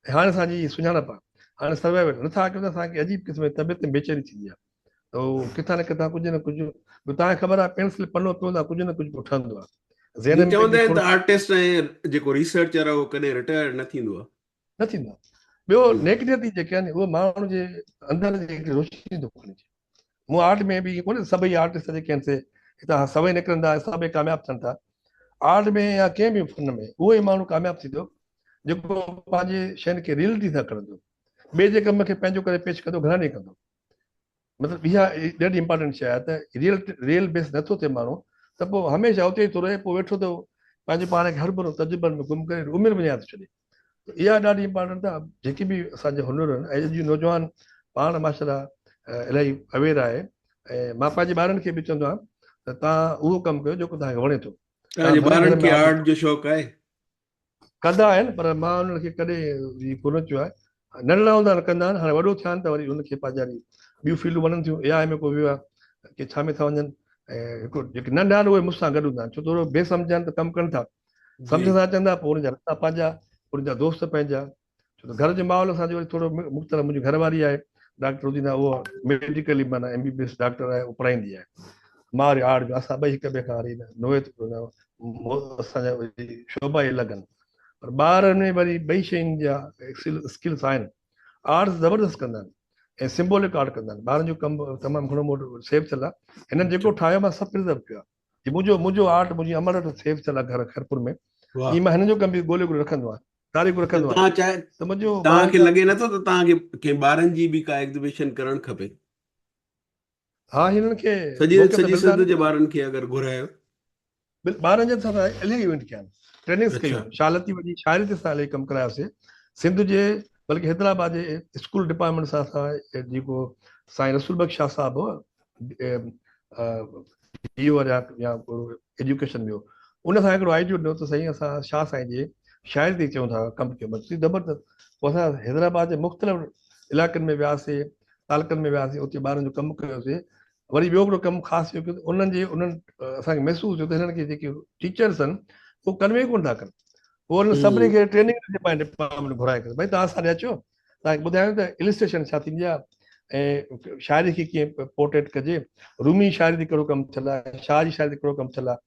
۽ هاڻي اسان جي سڃاڻپ آهي. هاڻي سروائيول نٿا ڪيون ته اسان کي عجيب قسم جي طبيعت ۾ بيچيني ٿيندي آهي ته ڪٿان نه ڪٿان ڪجهه نه ڪجهه به توهان کي خبر آهي پينسل پنو پيو هوندو آهي ڪجهه نه ڪجهه پيو ٺهندو آهي ذهن ۾ چوندا آهن ته آرٽسٽ ۽ جيڪو ريسرچر آهي اهو ڪڏهن رٽائرڊ نه ٿيندو آهي. نه ٿيندو آهي. ٻيو نيڪ نيتي جيڪي آهن اهي ماڻهو جي اندر جي هڪڙي روشني ٿو کڻي اچي. مون آرٽ ۾ به ائين ڪونهي سڀئي آرٽسٽ جيڪي آهن سي هتان سڀئي نڪرن ٿا ۽ سڀئي ڪامياب ٿين ٿا. آرٽ ۾ يا ڪنهن به فن ۾ اهو ئي ماڻهو ڪامياب ٿيندو جيڪو پنهنجي شين کي ريئلٽي سان کڻندو. ٻئي جي ڪم کي پنهنجو ڪري پيش ڪندو گهڻا ڏينهن ڪندو. مطلب اها ڏاڍي امپارٽنٽ شيء آهي ته ريئل ريئل بيس نٿو ٿئي ماڻهو ته پوء هميشه اتي ئي ٿو رهي پوء ويٺو ته پنهنجو پاڻ کي هرڀرو تجربن ۾ گم ڪري عمر وڃائي ٿو ڇڏي ته اها ڏاڍي امپارٽنٽ آهي جيڪي به اسان جا هنر آهن ۽ اڄ جو نوجوان پاڻ ماشاء الله الاهي اويئر آهي ۽ مان پنهنجي ٻارن کي به چوندو آهيان ته توهان اهو ڪم ڪيو جيڪو توهان کي وڻي ٿو. توهان جي ٻارن کي آرٽ جو شوق آهي؟ ڪندا آهن پر مان انهن کي ڪڏهن اهو ڪونه چيو آهي. ننڍڙا هوندا آهن ڪندا آهن هاڻي وڏو ٿيا آهن ته وري انهن کي پنهنجا وري ٻيون فيلڊون وڻن ٿيون اي آء ۾ ڪو ويو آهي ڪي ڇا ۾ ٿا وڃن ۽ هڪ جيڪي ننڍا آهن اهي مون سان گڏ هوندا آهن ڇو ته اهي بي سمجهه آهن ته ڪم ڪن ٿا سمجهه سان اچن ٿا پوء انهن جا رستا پنهنجا انهن جا دوست پنهنجا ڇو ته گهر جو ماحول اسان جو وري ٿورو مختلف منهنجي گهر واري آهي ڊاڪٽر روزينا اهو ميڊيڪلي معنيٰ M B B S doctor آهي اهو پڙهائيندي آهي مان وري آرٽ جو اسان ٻئي هڪ ٻئي کان وري نوعيت اسان جا وري شعبا ئي الڳ آهن پر ٻار ۾ وري ٻئي شين جا اسڪلس آهن آرٽس زبردست ڪندا آهن ۽ سمبولڪ آرٽ ڪندا آهن ٻارن جو ڪم تمام گهڻو مون وٽ سيو ٿيل آهي هنن جيڪو ٺاهيو مان سڀ پرزرو ڪيو آهي منهنجو منهنجو آرٽ منهنجي امڙ وٽ سيو ٿيل آهي گهر خيرپور ۾ ائين مان هنن جو ڪم به ڳولي ڳولي رکندو آهيان تاريخ رکندو آهيان ته منهنجو توهان کي لڳي نٿو ته توهان کي ڪنهن ٻارن جي به ڪا ايگزيبيشن ڪرڻ کپي؟ ها هنن کي سڄي سڄي سنڌ جي ٻارن کي اگر گهرايو. ٻارن جي سان الاهي ايونٽ ڪيا آهن ٽريننگس ڪيون آهن شاهه لطيف جي شاعري تي اسان الاهي ڪم ڪرايوسي سنڌ جي بلڪه حيدرآباد جي اسڪول ڊپارٽمينٽ سان اسان جيڪو سائين رسول بخش شاهه صاحب هو ڊي او يا يا ايجوڪيشن ۾ هو ان سان هڪڙو آئيڊيو ڏنو ته سائين اسان شاهه سائين جي شاعري تي چئون ٿا ڪم ڪيو بس زبردست پوء اسان حيدرآباد جي مختلف علائقن ۾ وياسي تعلقن ۾ وياسي اتي ٻارن جو ڪم ڪيوسي وري ٻيو هڪڙو ڪم خاص اهو ڪيو ته انهن جي انهن اسان کي محسوس ٿيو ته هنن کي جيڪي ٽيچرس آهن اهو ڪنوي ڪونه ٿا ڪن پوء انهن سڀني کي ٽريننگ ڏني پنهنجي ڊپارٽمينٽ گهرائي ڪري ڀئي توهان اسان ڏي اچو توهان کي ٻڌايون ته السٽريشن ڇا ٿيندي آهي ۽ شاعري کي ڪيئن پورٽريٽ ڪجي، رومي شاعري تي ڪهڙو ڪم ٿيل آهي، شاهه جي شاعري تي ڪهڙو ڪم ٿيل آهي،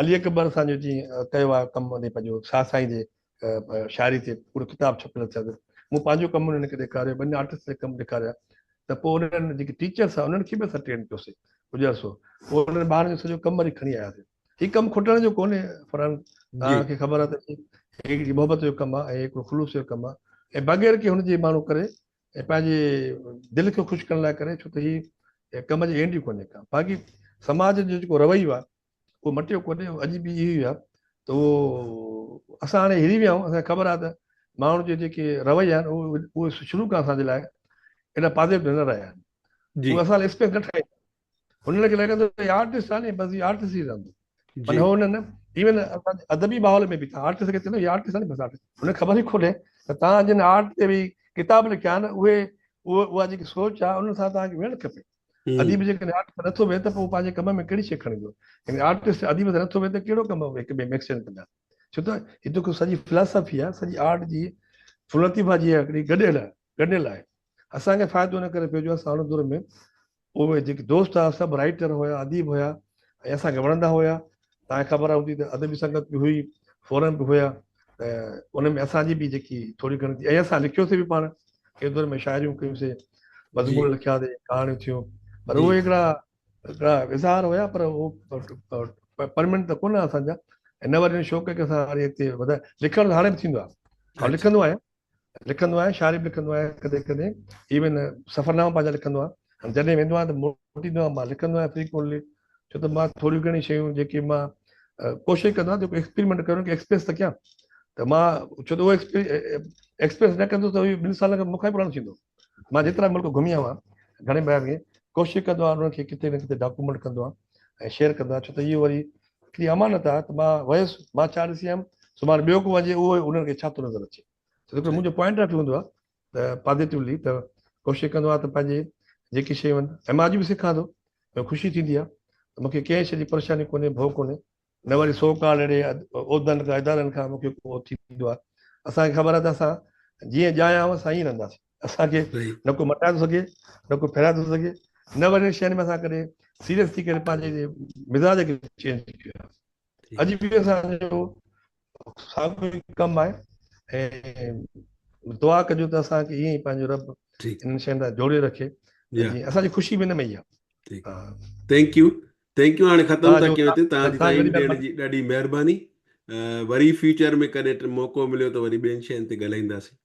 علي اڪبر اسان جو جيئن ڪيو آهي ڪم انهي پنهنجو شاهه سائين جي شاعري تي پورو ڪتاب ڇپيل ٿيل اٿس، مون پنهنجو ڪم انهن کي ڏيکاريو، ٻن آرٽسٽ جا ڪم ڏيکاريا ته پوء انهن جيڪي ٽيچرس آهن انهن کي به اسان ٽرين ڪيوسي ڪجهه عرصو پوء انهن ٻارن جو سڄو ڪم وري کڻي آياسي. هي ڪم کٽڻ جو ڪونهي فرحان توهان کي خبر آهي ته هي هڪڙي محبت جو ڪم آهي ۽ هڪڙو خلوص جو ڪم آهي ۽ بغير ڪنهن هن جي ماڻهو ڪري ۽ پنهنجي دل کي خوش ڪرڻ لاء ڪري ڇو ته هي ڪم جي اينڊ ئي ڪونهي ڪا باقي سماج جو جيڪو رويو آهي اهو مٽيو ڪونهي اڄ به اهو ئي آهي ته اهو اسان هاڻي هري ويا آهيون اسان کي خبر آهي ته ماڻهن جي جيڪي رويا آهن اهي شروع کان اسان جي لاء ايڏا پازيٽو نه رهيا آهن اهي اسان لاء اسپيس نه ٺاهيندا هنن کي لڳندو هي آرٽسٽ آهي بس هي آرٽسٽ ئي رهندو پر هو نه ايون اسان جي ادبي ماحول ۾ به تان آرٽسٽ کي چوندو هي آرٽسٽ آهي بس آرٽسٽ هن کي خبر ئي ڪونهي ته تان جن آرٽ تي به ڪتاب لکيا آهن اهي اها جيڪي سوچ آهي ان سان تان کي ويهڻ کپي اديب جيڪڏهن آرٽ سان نٿو ويهي ته پوء پنهنجي ڪم ۾ ڪهڙي شيء کڻي ايندو يعني آرٽسٽ اديب سان نٿو ويهي ته ڪهڙو ڪم هڪ ٻئي ۾ ايڪسچينج ڪندا ڇو ته هي جيڪو سڄي فلاسافي آهي سڄي آرٽ جي فلطيفا جي هڪڙي گڏيل آهي گڏيل آهي اسان کي فائدو ان ڪري پيو جو اسان ان دور ۾ اهي جيڪي دوست هئا سڀ رائيٽر هيا اديب هيا ۽ اسان کي وڻندا هيا توهان کي خبر هوندي ته ادبي سنگت به هئي فورم به هيا ته ان ۾ اسان جي به جيڪي ٿوري گهڻي ٿي ۽ اسان لکيوسي به پاڻ ڪنهن دور ۾ شاعريون ڪيونسي مضمون لکياسي ڪهاڻيون ٿيون پر اهي هڪڙا هڪڙا اظهار هيا پر اهو پرمنٽ ته ڪونه اسان جا ۽ نه وري ان شوق کي اسان وري اڳتي وڌائي لکڻ ته هاڻي به ٿيندو آهي آئون لکندو آهيان لکندو آهيان شاعري به لکندو آهيان ڪڏهن ڪڏهن ايون سفرناما پنهنجا لکندو آهيان جڏهن ويندو آهيان ته موٽيندو آهيان مان لکندو آهيان فريڪوئنٽلي ڇو ته مان ٿوريون گهڻيون شيون جيڪي مان ڪوشش ڪندو آهيان جيڪو ايڪسپيرمينٽ ڪرڻ کي ايڪسپريس ته ڪيان ته مان ڇو ته اهو ايڪسپريس نه ڪندس ته اهو ٻن سالن کان مون کان ئي پراڻو ٿيندو مان جيترا ملڪ گهمي آيو آهيان گهڻي ٻاهر کي ڪوشش ڪندو آهيان انهن کي ڪٿي نه ڪٿي ڊاڪومينٽ ڪندو آهيان ۽ شيئر ڪندو آهيان ڇو ته اهو وري هڪڙي امانت آهي ته مان ويس مان ڇا ڏسي آيم سڀاڻي ٻيو ڪو وڃي اهو انهن کي ڇا ٿو نظر اچي ڇو ته منهنجو پوائنٽ آف ويو هوندو آهي ته پازيٽولي ته ڪوشش ڪندو آهيان ته پنهنجي جيڪي شيون آهن ۽ مان اڄ به سکان ٿو ۽ خوشي ٿيندي آهي ته مونکي ڪنهن شيء جي پريشاني ڪونهي ڀؤ ڪونهي نه وري سو ڪال اهڙي عهدن کان ادارن کان مونکي ڪو ٿيندو آهي اسان کي خبر آهي ته اسان جيئن ڄايا آهيون اسان ائين رهنداسين اسان کي نه ڪو مٽائي ٿو سگهي نه ڪو ڦيرائي ٿو سگهي نه وري شين ۾ اسان ڪڏهن سيريس ٿي ڪري پنهنجي مزاج کي چينج ڪيو آهي اڄ به اسان جو ساڳيو ئي ڪم آهي ۽ دعا ڪجو ته اسان کي ائين ئي پنهنجو رب انهن شين سان جوڙي رکي جيئن اسان جي خوشي به ان ۾ ئي آهي. Thank you thank you هاڻي ختم ٿا ڪيون هتي توهان جي ٽائيم ڏيڻ جي ڏاڍي مهرباني وري فيوچر ۾ ڪڏهن موقعو مليو ته وري ٻين شين تي ڳالهائينداسين.